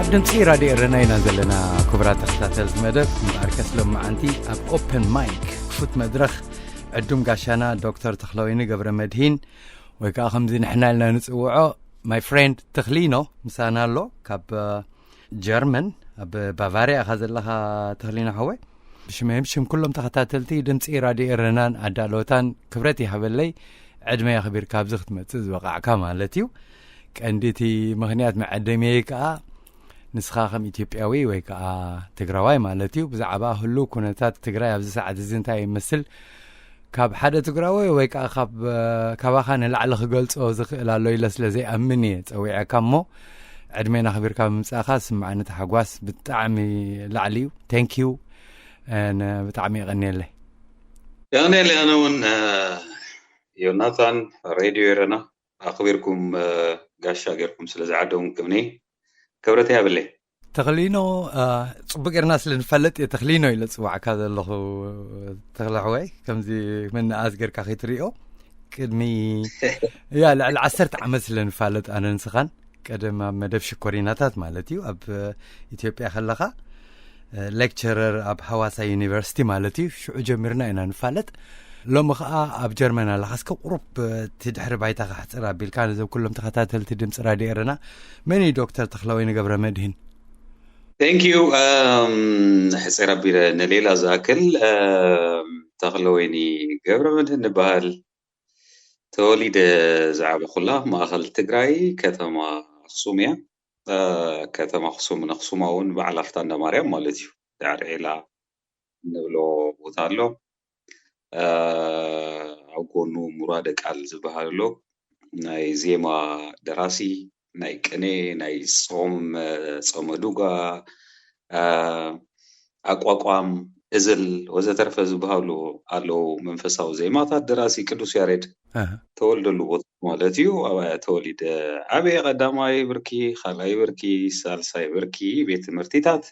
ኣብ ድምፂ ራድዮ ኤረና ኢና ዘለና። ክቡራት ተኸታተልቲ መደብ፣ እምበኣርከስ ሎማዓንቲ ኣብ ኦፐን ማይክ ክፉት መድረኽ ዕዱም ጋሻና ዶክተር ተኽለወይኒ ገብረ መድሂን፣ ወይ ከዓ ከምዚ ንሕና ኢልና ንፅውዖ my friend ተኽሊኖ ምሳና ኣሎ። ካብ ጀርመን ኣብ ባቫርያ ኢኻ ዘለኻ ተኽሊኖ ሓወይ። ብሽመይ ብሽም ኩሎም ተኸታተልቲ ድምፂ ራድዮ ኤረናን ኣዳለወታን ክብረት ይሃበለይ። ዕድመ ኣኽቢርካ ኣብዚ ክትመፅእ ዝበቓዕካ ማለት እዩ። ቀንዲ እቲ ምኽንያት መዐደምየይ ከዓ ንስኻ ከም ኢትዮጵያዊ ወይ ከዓ ትግራዋይ ማለት እዩ፣ ብዛዕባ ህሉው ኩነታት ትግራይ ኣብዚ ሰዓት እዚ እንታይ ይመስል ካብ ሓደ ትግራዊ ወይ ከዓ ካብ ካባኻ ንላዕሊ ክገልፆ ዝኽእል ኣሎ ኢለ ስለ ዘይኣምን እየ ፀዊዐካ እሞ፣ ዕድሜና ኣኽቢርካ ብምምፃእካ ዝስምዓኒ ታሕጓስ ብጣዕሚ ላዕሊ እዩ። Thank you። ብጣዕሚ የቐንየለይ። የቐንየለይ። ኣነ እውን ዮናታን፣ ሬድዮ ኤረና ኣኽቢርኩም ጋሻ ጌርኩም ስለ ዝዓደምኩምኒ ክብረት ይሃበለይ። ተኽሊኖ፣ ጽቡቅ ጌርና ስለ ንፋለጥ እየ ተኽሊኖ ኢለ ዝጽዋዕካ ዘለኹ። ተኽለ ኣሕዋይ፣ ከምዚ ምንኣስ ጌርካ ከይትሪኦ። ቅድሚ ያ ልዕሊ ዓሰርተ ዓመት ስለ ንፋለጥ ኣነ ንስኻን፣ ቀደም ኣብ መደብ ሽኮሪናታት ማለት እዩ፣ ኣብ ኢትዮጵያ ከለኻ ሌክቸረር ኣብ ሃዋሳ ዩኒቨርሲቲ ማለት እዩ። ሽዑ ጀሚርና ኢና ንፋለጥ። ሎሚ ኸኣ ኣብ ጀርመን ኣለኻ። እስከ ቁሩብ እቲ ድሕሪ ባይታ ክሕጽር ኣቢልካ ነዞም ኩሎም ተኸታተልቲ ድምፂ ራድዮ ኤረና፣ መን እዩ ዶክተር ተኽለወይኒ ገብረ መድህን? Thank you። ሕፅር ኣቢለ ንሌላ ዝኣክል፣ ተኽለወይኒ ገብረ መድህን ንበሃል። ተወሊደ ዝዓበኹላ ማእኸል ትግራይ ከተማ ኣኽሱም እያ። ከተማ ኣኽሱም፣ ንኣኽሱማውን በዓል ኣፍታ እንዳ ማርያም ማለት እዩ። ዳዕሮ ዒላ እንብሎ ቦታ ኣሎ። ኣብ ጎኑ ሙራደ ቃል ዝበሃል ኣሎ። ናይ ዜማ ደራሲ፣ ናይ ቅኔ፣ ናይ ጾም፣ ጾመ ዱጋ፣ ኣቋቋም፣ እዝል ወዘተርፈ ዝበሃሉ ኣለዉ። መንፈሳዊ ዜማታት ደራሲ ቅዱስ ያሬድ ተወልደሉ ቦታ ማለት እዩ። ኣብኣ ተወሊደ ዓበየ። ቀዳማይ ብርኪ፣ ካልኣይ ብርኪ፣ ሳልሳይ ብርኪ ቤት ትምህርቲታት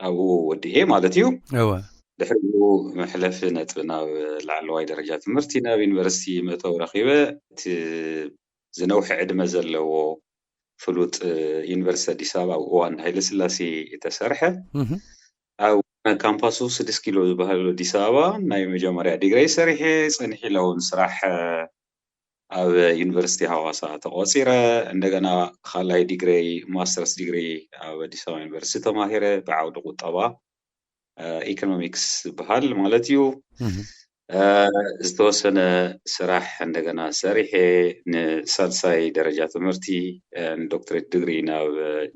ኣብኡ ወዲኤ ማለት እዩ። እወ። ድሕሪኡ መሕለፊ ነጥቢ ናብ ላዕለዋይ ደረጃ ትምህርቲ ናብ ዩኒቨርሲቲ መእተዊ ረኺበ። እቲ ዝነውሐ ዕድመ ዘለዎ ፍሉጥ ዩኒቨርሲቲ ኣዲስ ኣበባ ኣብ እዋን ሃይለ ስላሴ እተሰርሐ፣ ኣብ ካምፓሱ ስድስት ኪሎ ዝበሃል ኣዲስ ኣበባ ናይ መጀመርያ ዲግሪ ሰሪሐ፣ ጽንሕ ኢለ እውን ስራሕ ኣብ ዩኒቨርሲቲ ሃዋሳ ተቆጺረ። እንደገና ካልኣይ ዲግሪ፣ ማስተርስ ዲግሪ ኣብ ኣዲስ ኣበባ ዩኒቨርሲቲ ተማሂረ ብዓውዲ ቁጠባ፣ ኢኮኖሚክስ ዝበሃል ማለት እዩ። ዝተወሰነ ስራሕ እንደገና ሰሪሐ፣ ንሳልሳይ ደረጃ ትምህርቲ ንዶክትሬት ዲግሪ ናብ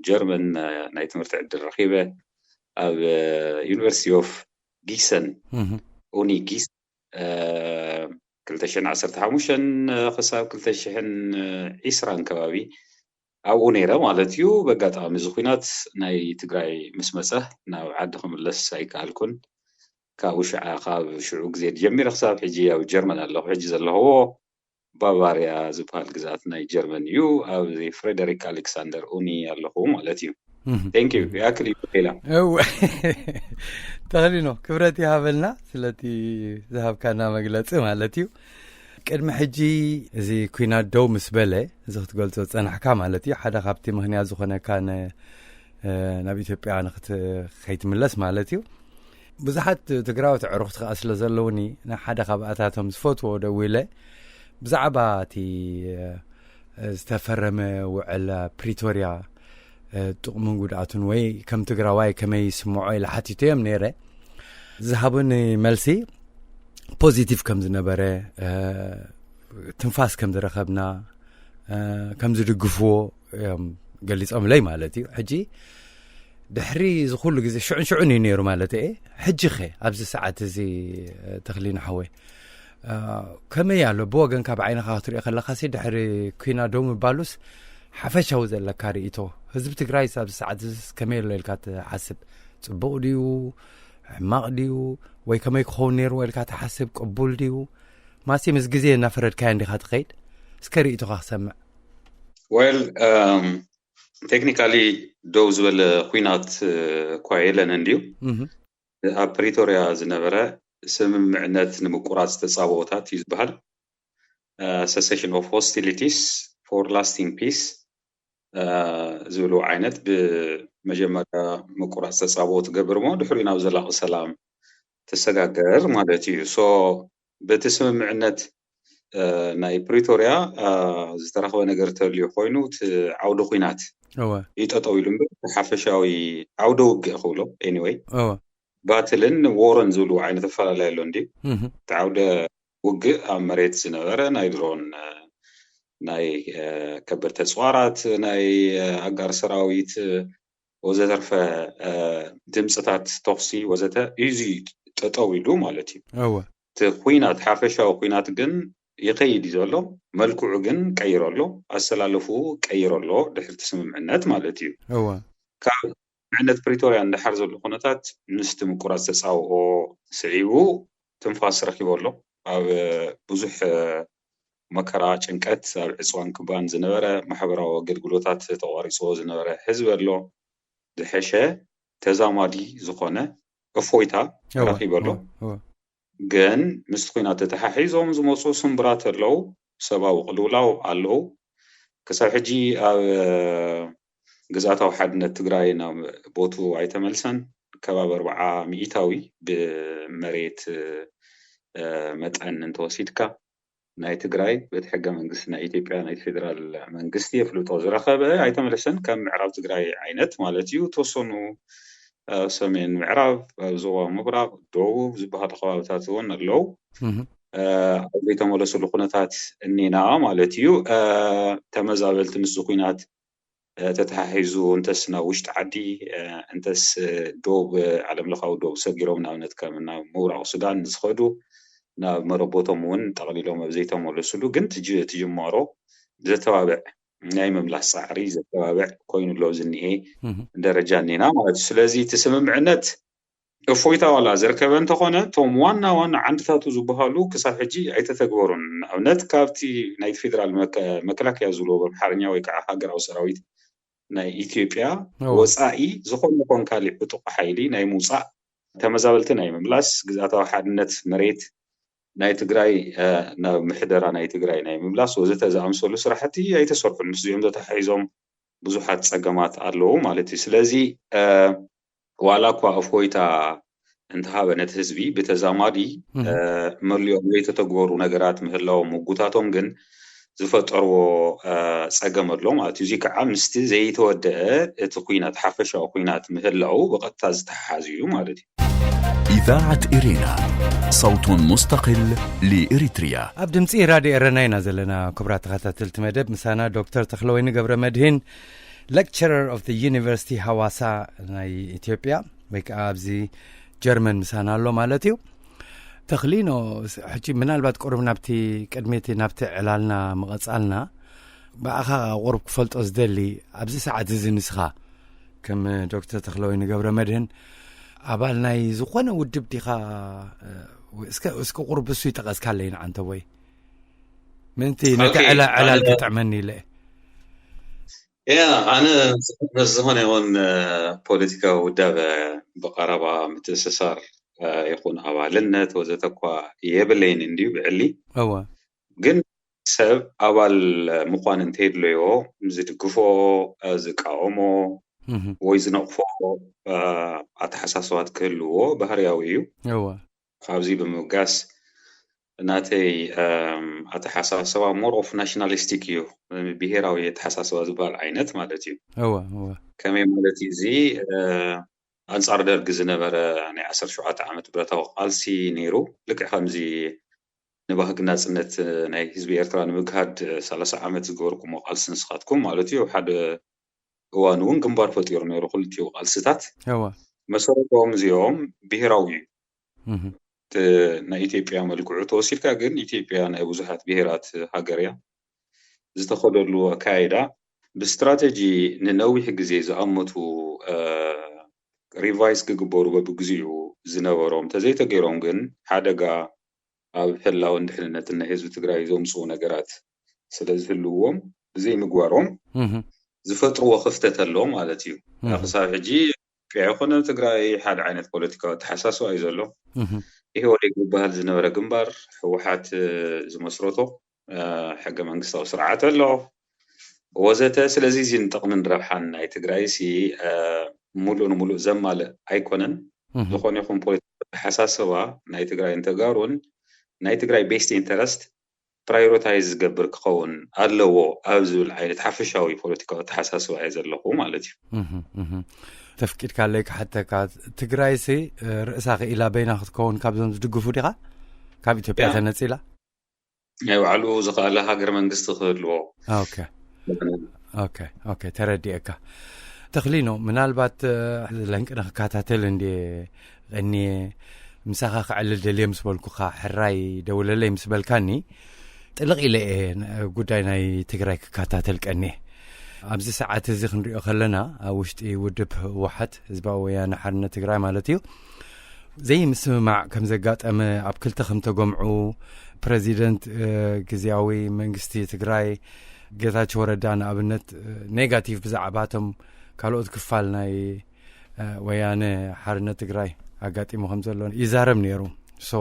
ጀርመን ናይ ትምህርቲ ዕድል ረኺበ። ኣብ ዩኒቨርሲቲ ኦፍ ጊሰን፣ ኡኒ ጊሰን፣ ክልተ ሽሕን ዓሰርተ ሓሙሽተን ክሳብ ክልተ ሽሕን ዒስራን ከባቢ ኣብኡ ነይረ ማለት እዩ። በጋጣሚ እዚ ኲናት ናይ ትግራይ ምስ መጸ ናብ ዓዲ ክምለስ ኣይከኣልኩን። ካብኡ ሽዓ፣ ካብ ሽዑ ግዜ ጀሚረ ክሳብ ሕጂ ኣብ ጀርመን ኣለኹ። ሕጂ ዘለኹዎ ባቫርያ ዝበሃል ግዝኣት ናይ ጀርመን እዩ። ኣብዚ ፍሬደሪክ ኣሌክሳንደር ኡኒ ኣለኹ ማለት እዩ። Thank you። ይኣክል እዩ። ሌላ እወ። ተኽሊኖ፣ ክብረት ይሃበልና ስለቲ ዝሃብካና መግለጺ ማለት እዩ። ቅድሚ ሕጂ እዚ ኲናት ደው ምስ በለ፣ እዚ ክትገልጾ ዝጸናሕካ ማለት እዩ፣ ሓደ ካብቲ ምኽንያት ዝኾነካ ን-፣ ናብ ኢትዮጵያ ንኽት-፣ ከይትምለስ ማለት እዩ። ብዙሓት ትግራዎት ኣዕሩኽቲ ከኣ ስለ ዘለውኒ፣ ንሓደ ካብኣታቶም ዝፈትዎ ደዊለ ብዛዕባ እቲ ዝተፈረመ ውዕል ፕሪቶርያ ጥቕሙን ጉድኣቱን ወይ ከም ትግራዋይ ከመይ ይስምዖ ኢለ ሓቲተዮም ነይረ። ዝሃቡኒ መልሲ ፖዚቲቭ ከም ዝነበረ፣ ትንፋስ ከም ዝረኸብና፣ ከም ዝድግፍዎ እዮም ገሊጾምለይ ማለት እዩ። ሕጂ ድሕሪ ዝኹሉ ግዜ ሽዑን ሽዑን እዩ ነይሩ ማለት እየ። ሕጂ ኸ ኣብዚ ሰዓት እዚ ተኽሊና ሓወይ ከመይ ኣሎ? ብወገንካ ብዓይንኻ ክትሪኦ ከለኻሲ ድሕሪ ኩና ደው ምባሉስ ሓፈሻዊ ዘለካ ርእይቶ ህዝቢ ትግራይ ኣብዚ ሰዓት እዚ ከመይ ኣሎ ኢልካ ትሓስብ? ጽቡቕ ድዩ? ሕማቕ ድዩ? ወይ ከመይ ክኸውን ነይርዎ ኢልካ ትሓስብ? ቅቡል ድዩ? ማሲ ምስ ግዜ እናፈረድካዮ እንዲኻ ትኸይድ? እስከ ርእይቶኻ ክሰምዕ። ወል ቴክኒካሊ ደው ዝበለ ኩናት እኳ የለን እንድዩ። ኣብ ፕሪቶሪያ ዝነበረ ስምምዕነት ንምቁራፅ ተፃብኦታት እዩ ዝበሃል። Cessation of hostilities for lasting peace ዝብሉ ዓይነት ብመጀመርያ ምቁራፅ ተፃብኦ ትገብር እሞ ድሕሪኡ ናብ ዘላቂ ሰላም ተሰጋገር ማለት እዩ። ሶ በቲ ስምምዕነት ናይ ፕሪቶሪያ ዝተረኽበ ነገር ተልዩ ኮይኑ እቲ ዓውዲ ኩናት እዩ ጠጠው ኢሉ እምበር ሓፈሻዊ ዓውደ ውግእ ክብሎ anyway ባትልን ዎርን ዝብሉ ዓይነት ኣፈላለየ ኣሎ እንዲ እቲ ዓውደ ውግእ ኣብ መሬት ዝነበረ ናይ ድሮን ናይ ከበድ ተፅዋራት ናይ ኣጋር ሰራዊት ወዘተርፈ ድምፅታት ተኽሲ ወዘተ እዚ ጠጠው ኢሉ ማለት እዩ። እቲ ኩናት ሓፈሻዊ ኩናት ግን ይኸይድ እዩ ዘሎ። መልክዑ ግን ቀይሮ ኣሎ፣ ኣሰላለፉ ቀይሮ ኣሎ። ድሕርቲ ስምምዕነት ማለት እዩ። ካብ ስምምዕነት ፕሪቶሪያ እንዳሓር ዘሎ ኩነታት ምስቲ ምቁራፅ ተፃብኦ ስዒቡ ትንፋስ ረኪቡ ኣሎ። ኣብ ብዙሕ መከራ፣ ጭንቀት፣ ኣብ ዕፅዋን ክባን ዝነበረ ማሕበራዊ ኣገልግሎታት ተቋሪፅዎ ዝነበረ ህዝቢ ኣሎ። ዝሐሸ ተዛማዲ ዝኾነ እፎይታ ረኺቡ ኣሎ። ግን ምስቲ ኩናት ተተሓሒዞም ዝመፁ ስንብራት ኣለዉ፣ ሰብኣዊ ቅልውላው ኣለዉ። ክሳብ ሕጂ ኣብ ግዝኣታዊ ሓድነት ትግራይ ናብ ቦቱ ኣይተመልሰን። ከባቢ ኣርብዓ ሚኢታዊ ብመሬት መጠን እንተወሲድካ ናይ ትግራይ በቲ ሕገ መንግስቲ ናይ ኢትዮጵያ ናይ ፌደራል መንግስቲ የፍልጦ ዝረኸበ ኣይተመለሰን። ከም ምዕራብ ትግራይ ዓይነት ማለት እዩ። ተወሰኑ ኣብ ሰሜን ምዕራብ፣ ኣብ ዞባ ምብራቕ፣ ደቡብ ዝበሃሉ ከባብታት እውን ኣለዉ። ኣብ ዘይተመለሱሉ ኩነታት እኒና ማለት እዩ። ተመዛበልቲ ምስ ኩናት ተተሓሒዙ እንተስ ናብ ውሽጢ ዓዲ እንተስ ዶብ ዓለም ለኻዊ ዶብ ሰጊሮም ንኣብነት ከም ናብ ምብራቕ ሱዳን ዝኸዱ ናብ መረቦቶም እውን ጠቕሊሎም ኣብ ዘይተመለሱሉ ግን ትጅማሮ ዘተባብዕ ናይ ምምላስ ፃዕሪ ዘተባብዕ ኮይኑ ኣሎ ዝኒኤ ደረጃ እኒና ማለት እዩ። ስለዚ እቲ ስምምዕነት እፎይታ ዋላ ዝርከበ እንተኾነ እቶም ዋና ዋና ዓንድታቱ ዝበሃሉ ክሳብ ሕጂ ኣይተተግበሩን። ንኣብነት ካብቲ ናይ ፌደራል መከላከያ ዝብልዎ ብኣምሓርኛ ወይ ከዓ ሃገራዊ ሰራዊት ናይ ኢትዮጵያ ወፃኢ ዝኾነ ይኾን ካሊእ ዕጡቕ ሓይሊ ናይ ምውፃእ፣ ተመዛበልቲ ናይ ምምላስ፣ ግዝኣታዊ ሓድነት መሬት ናይ ትግራይ ናብ ምሕደራ ናይ ትግራይ ናይ ምምላስ ወዘተ ዝኣምሰሉ ስራሕቲ ኣይተሰርሑን። ምስዚኦም ተተሓሒዞም ብዙሓት ፀገማት ኣለዉ ማለት እዩ። ስለዚ ዋላ እኳ እፎይታ እንተሃበ ነቲ ህዝቢ ብተዛማዲ መሊኦም ዘይተተግበሩ ነገራት ምህላዎም ምጉታቶም ግን ዝፈጠርዎ ፀገም ኣሎ ማለት እዩ። እዚ ከዓ ምስቲ ዘይተወደአ እቲ ኩናት ሓፈሻዊ ኩናት ምህላው ብቐጥታ ዝተሓሓዝ እዩ ማለት እዩ። إذاعة إرينا، صوت مستقل لإريتريا. ኣብ ድምፂ ራድዮ ኤረና ኢና ዘለና። ክቡራት ተኸታተልቲ መደብ ምሳና ዶክተር ተኽለወይኒ ገብረ መድህን lecturer of the University ሃዋሳ ናይ ኢትዮጵያ ወይ ከዓ ኣብዚ ጀርመን ምሳና ኣሎ ማለት እዩ። ተኽሊኖ ሕጂ ምናልባት ቁሩብ ናብቲ ቅድሚቲ ናብቲ ዕላልና ምቐፃልና ብኣኻ ቁሩብ ክፈልጦ ዝደሊ ኣብዚ ሰዓት እዚ ንስኻ ከም ዶክተር ተኽለወይኒ ገብረ መድህን ኣባል ናይ ዝኾነ ውድብ ዲኻ? እስከ ቁሩብ እሱ ይጠቐስካለይ ንዓንተ ወይ ምእንቲ ነቲ ዕላል ክጥዕመኒ ኢለ። ያ ኣነ ምስ ዝኾነ ይኹን ፖለቲካዊ ውዳበ ብቐረባ ምትእስሳር ይኹን ኣባልነት ወዘተ እኳ የብለይን እንድዩ ብዕሊ። እወ። ግን ሰብ ኣባል ምዃን እንተየድለዮ ዝድግፎ፣ ዝቃወሞ ወይ ዝነቕፎ ኣተሓሳስባት ክህልዎ ባህርያዊ እዩ። እወ። ካብዚ ብምብጋስ ናተይ ኣተሓሳስባ more of nationalistic እዩ፣ ብሄራዊ ኣተሓሳስባ ዝበሃል ዓይነት ማለት እዩ። እወ እወ። ከመይ ማለት እዩ እዚ? ኣንጻር ደርግ ዝነበረ ናይ ዓሰርተ ሸውዓተ ዓመት ብረታዊ ቃልሲ ነይሩ። ልክዕ ከምዚ ንባህጊ ናጽነት ናይ ህዝቢ ኤርትራ ንምግሃድ ሰላሳ ዓመት ዝገበርኩሞ ቃልሲ ንስኻትኩም ማለት እዩ ሓደ እዋን እውን ግንባር ፈጢሩ ነይሩ። ክልቲኡ ቃልስታት እወ መሰረቶም እዚኦም ብሄራዊ እዩ። እህ እቲ ናይ ኢትዮጵያ መልክዑ ተወሲድካ ግን ኢትዮጵያ ናይ ብዙሓት ብሄራት ሃገር እያ። ዝተኸደሉ ኣካይዳ ብስትራተጂ ንነዊሕ ግዜ ዝኣመቱ ሪቫይዝ ክግበሩ በብግዚኡ ዝነበሮም ተዘይተገይሮም ግን ሓደጋ ኣብ ህላወን ድሕንነትን ናይ ህዝቢ ትግራይ ዘምፅኡ ነገራት ስለ ዝህልዎም ብዘይምግባሮም እህ ዝፈጥርዎ ክፍተት ኣሎ ማለት እዩ። እህ ክሳብ ሕጂ ኢትዮጵያ ይኮነ ትግራይ ሓደ ዓይነት ፖለቲካዊ ኣተሓሳስባ እዩ ዘሎ። እህ ኢህወዴግ ዝበሃል ዝነበረ ግንባር ህወሓት ዝመስረቶ ሕገ መንግስታዊ ስርዓት ኣሎ ወዘተ። ስለዚ እዚ ንጥቕምን ረብሓን ናይ ትግራይ ሲ ሙሉእ ንሙሉእ ዘማልእ ኣይኮነን። እህ ዝኾነ ይኹን ፖለቲካዊ ኣተሓሳስባ ናይ ትግራይ ንተጋሩን ናይ ትግራይ ቤስት ኢንተረስት ፕራዮሪታይዝ ዝገብር ክኸውን ኣለዎ ኣብ ዝብል ዓይነት ሓፈሻዊ ፖለቲካዊ ኣተሓሳስባ እየ ዘለኹ ማለት እዩ። እህ እህ ተፍቂድካለይ ክሓተካ፣ ትግራይሲ ርእሳ ክኢላ በይና ክትከውን ካብዞም ዝድግፉ ዲኻ? ካብ ኢትዮጵያ ያ። ተነፂላ? ናይ ባዕሉ ዝኽኣለ ሃገር መንግስቲ ክህልዎ ኦኬ ኦኬ ኦኬ ተረዲኤካ። ተኽሊኖ፣ ምናልባት ለንቅነ ክከታተል እንዴ ቀኒየ፣ ምሳኻ ክዕልል ደልየ ምስ በልኩኻ ሕራይ ደውለለይ ምስ በልካኒ ጥልቕ ኢለ እየ ጉዳይ ናይ ትግራይ ክከታተል ቀኒየ። ኣብዚ ሰዓት እዚ ክንሪኦ ከለና ኣብ ውሽጢ ውድብ ህወሓት፣ ህዝባዊ ወያነ ሓርነት ትግራይ ማለት እዩ፣ ዘይምስምማዕ ከም ዘጋጠመ፣ ኣብ ክልተ ከም ተገምዑ፣ ፕረዚደንት ግዝያዊ መንግስቲ ትግራይ ጌታቸው ረዳ ንኣብነት ኔጋቲቭ ብዛዕባቶም ካልኦት ክፋል ናይ ወያነ ሓርነት ትግራይ ኣጋጢሙ ከም ዘሎ ይዛረብ ነይሩ። ሶ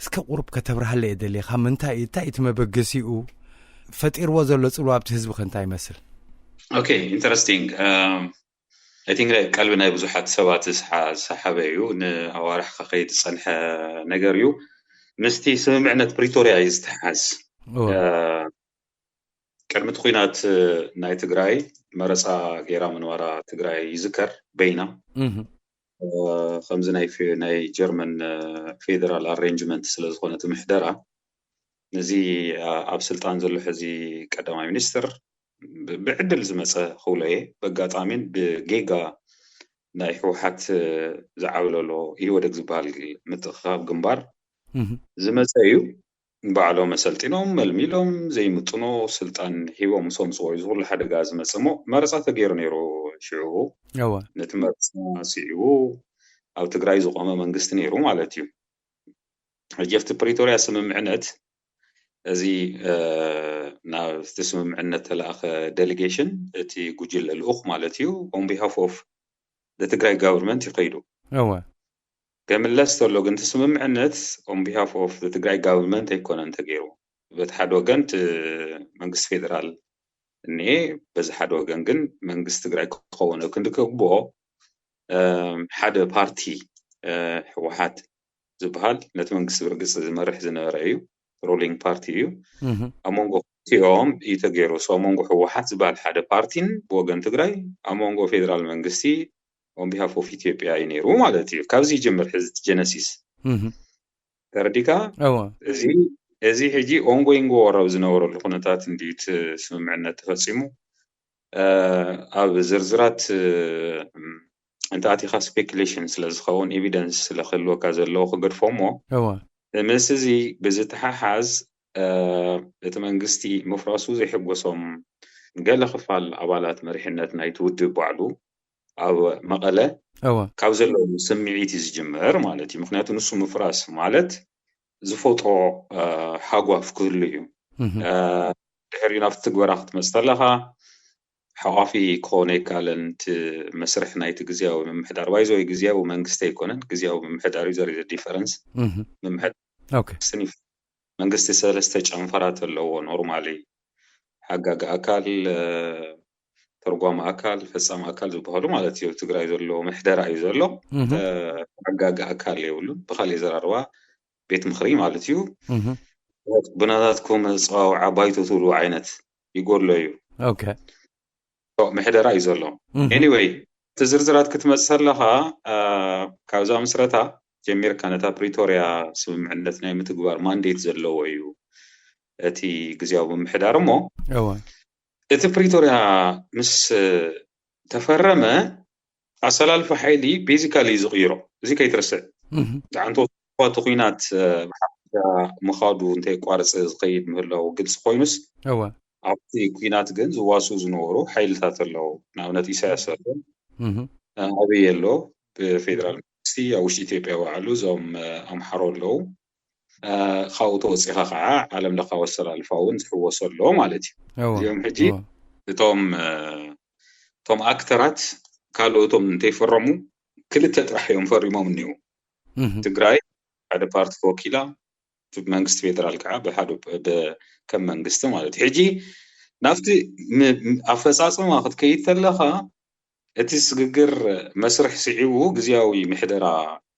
እስከ ቁሩብ ከተብርሃለ እየ ደልየ፣ ካብ ምንታይ እንታይ እቲ መበገሲኡ፣ ፈጢርዎ ዘሎ ፅልዋ ኣብቲ ህዝቢ ከ እንታይ ይመስል? ኦኬ ኢንተረስቲንግ። I think ቀልቢ ናይ ብዙሓት ሰባት ዝሰሓበ እዩ። ንኣዋርሕ ከኸይድ ዝፀንሐ ነገር እዩ። ምስቲ ስምምዕነት ፕሪቶርያ እዩ ዝተሓዝ። ቅድሚ እቲ ኩናት ናይ ትግራይ መረፃ ገይራ ምንባራ ትግራይ ይዝከር። በይና ከምዚ ናይ ጀርመን ፌደራል ኣሬንጅመንት ስለዝኾነ እቲ ምሕደራ፣ ነዚ ኣብ ስልጣን ዘሎ ሕዚ ቀዳማይ ሚኒስትር ብዕድል ዝመፀ ክብሎ እየ፣ በጋጣሚን ብጌጋ ናይ ህወሓት ዝዓብለሎ ኢህወደግ ዝበሃል ምትእኽኻብ ግንባር ዝመፀ እዩ። ባዕሎም ኣሰልጢኖም መልሚሎም ዘይምጥኖ ስልጣን ሂቦም ምስ ኣምፅዎ እዩ ዝኩሉ ሓደጋ ዝመፅእ እሞ መረፃ ተገይሩ ነይሩ። ሽዑ እወ ነቲ መረፃ ስዒቡ ኣብ ትግራይ ዝቆመ መንግስቲ ነይሩ ማለት እዩ። ሕጂ ኣብቲ ፕሪቶርያ ስምምዕነት እዚ ናብ እቲ ስምምዕነት ተለኣኸ ዴሊጌሽን እቲ ጉጅለ ልኡኽ ማለት እዩ on behalf of ትግራይ ጋቨርንመንት ይኸይዱ። እወ ከምለስ ተሎ ግን እቲ ስምምዕነት on behalf of ትግራይ ጋቨርንመንት ኣይኮነን ተገይሩ። በቲ ሓደ ወገን እቲ መንግስቲ ፌደራል እኒኤ፣ በዚ ሓደ ወገን ግን መንግስቲ ትግራይ ክኸውን ኣብ ክንዲ ክግብኦ ሓደ ፓርቲ ህወሓት ዝበሃል ነቲ መንግስቲ ብርግፅ ዝመርሕ ዝነበረ እዩ። ሩሊንግ ፓርቲ እዩ። ኣብ መንጎ ክልቲኦም እዩ ተገይሩ። ኣብ መንጎ ህወሓት ዝበሃል ሓደ ፓርቲን ብወገን ትግራይ ኣብ መንጎ ፌደራል መንግስቲ on behalf of ኢትዮጵያ እዩ ነይሩ ማለት እዩ። ካብዚ ይጀምር ሕዚ ጀነሲስ ተረዲካ። እዚ ሕጂ ኦንጎይንግ ወር ኣብ ዝነበረሉ ኩነታት እንዲት ስምምዕነት ተፈፂሙ። ኣብ ዝርዝራት እንተ ኣቲኻ ስፔኩሌሽን ስለዝኸውን ኤቪደንስ ስለክህልወካ ዘለዎ ክገድፎ እሞ ምስ እዚ ብዝተሓሓዝ እቲ መንግስቲ ምፍራሱ ዘይሕጎሶም ገለ ክፋል ኣባላት መሪሕነት ናይቲ ውድብ ባዕሉ ኣብ መቐለ ካብ ዘለዎም ስምዒት እዩ ዝጅምር ማለት እዩ። ምክንያቱ ንሱ ምፍራስ ማለት ዝፈጥሮ ሃጓፍ ክህሉ እዩ። ድሕሪ ናብቲ ትግበራ ክትመፅ ተለካ ሓቋፊ ክኾነ ይካለን እቲ መስርሕ ናይቲ ግዜያዊ ምምሕዳር ባይዘ ግዜያዊ መንግስቲ ኣይኮነን። ግዜያዊ ምምሕዳር እዩ ዘርኢ ዲፈረንስ ምምሕዳር ኦኬ ስኒፍ መንግስቲ ሰለስተ ጨንፈራት ኣለዎ። ኖርማሊ ሓጋጊ ኣካል፣ ተርጓሚ ኣካል፣ ፈፃሚ ኣካል ዝበሃሉ ማለት እዩ። ትግራይ ዘሎ ምሕደራ እዩ ዘሎ። ሓጋጊ ኣካል የብሉን። ብካሊእ ዘራርባ ቤት ምክሪ ማለት እዩ። ብናታትኩም ዝፀዋውዓ ባይቶ ትብሉ ዓይነት ይጎድሎ እዩ። ኦኬ ምሕደራ እዩ ዘሎ። ኤኒወይ እቲ ዝርዝራት ክትመፅእ ኣለካ ካብዛ ምስረታ ጀሚርካ ነታ ፕሪቶርያ ስምምዕነት ናይ ምትግባር ማንዴት ዘለዎ እዩ እቲ ግዜያዊ ምምሕዳር እሞ እወ እቲ ፕሪቶርያ ምስ ተፈረመ ኣሰላልፋ ሓይሊ basically እዩ ዝቕይሮ። እዚ ከይትረስዕ። እህ፣ ደሓንቶ እቲ ኩናት ብሓፈሻ ምኻዱ እንተይቋረፀ ዝኸይድ ምህላው ግልፂ ኮይኑስ እወ ኣብቲ ኩናት ግን ዝዋስኡ ዝነበሩ ሓይልታት ኣለዉ። ንኣብነት ኢሳያስ ኣሎ፣ እህ፣ ኣብይ ኣሎ፣ ብፌደራል መንግስቲ ኣብ ውሽጢ ኢትዮጵያ ባዕሉ እዞም ኣምሓሮ ኣለዉ። ካብኡ ተወፂኻ ከዓ ዓለም ለኻዊ ኣሰላልፋ እውን ዝሕወሶ ኣሎ ማለት እዩ። እወ እዚኦም ሕጂ እወ እቶም እቶም ኣክተራት ካልኦቶም እንተይፈረሙ ክልተ ጥራሕ እዮም ፈሪሞም እኒው እህ፣ ትግራይ ሓደ ፓርቲ ተወኪላ መንግስቲ ፌደራል ከዓ ብሓደ ከም መንግስቲ ማለት እዩ። ሕጂ ናብቲ ኣፈፃፅማ ክትከይድ ተለካ እቲ ስግግር መስርሕ ስዒቡ ግዜያዊ ምሕደራ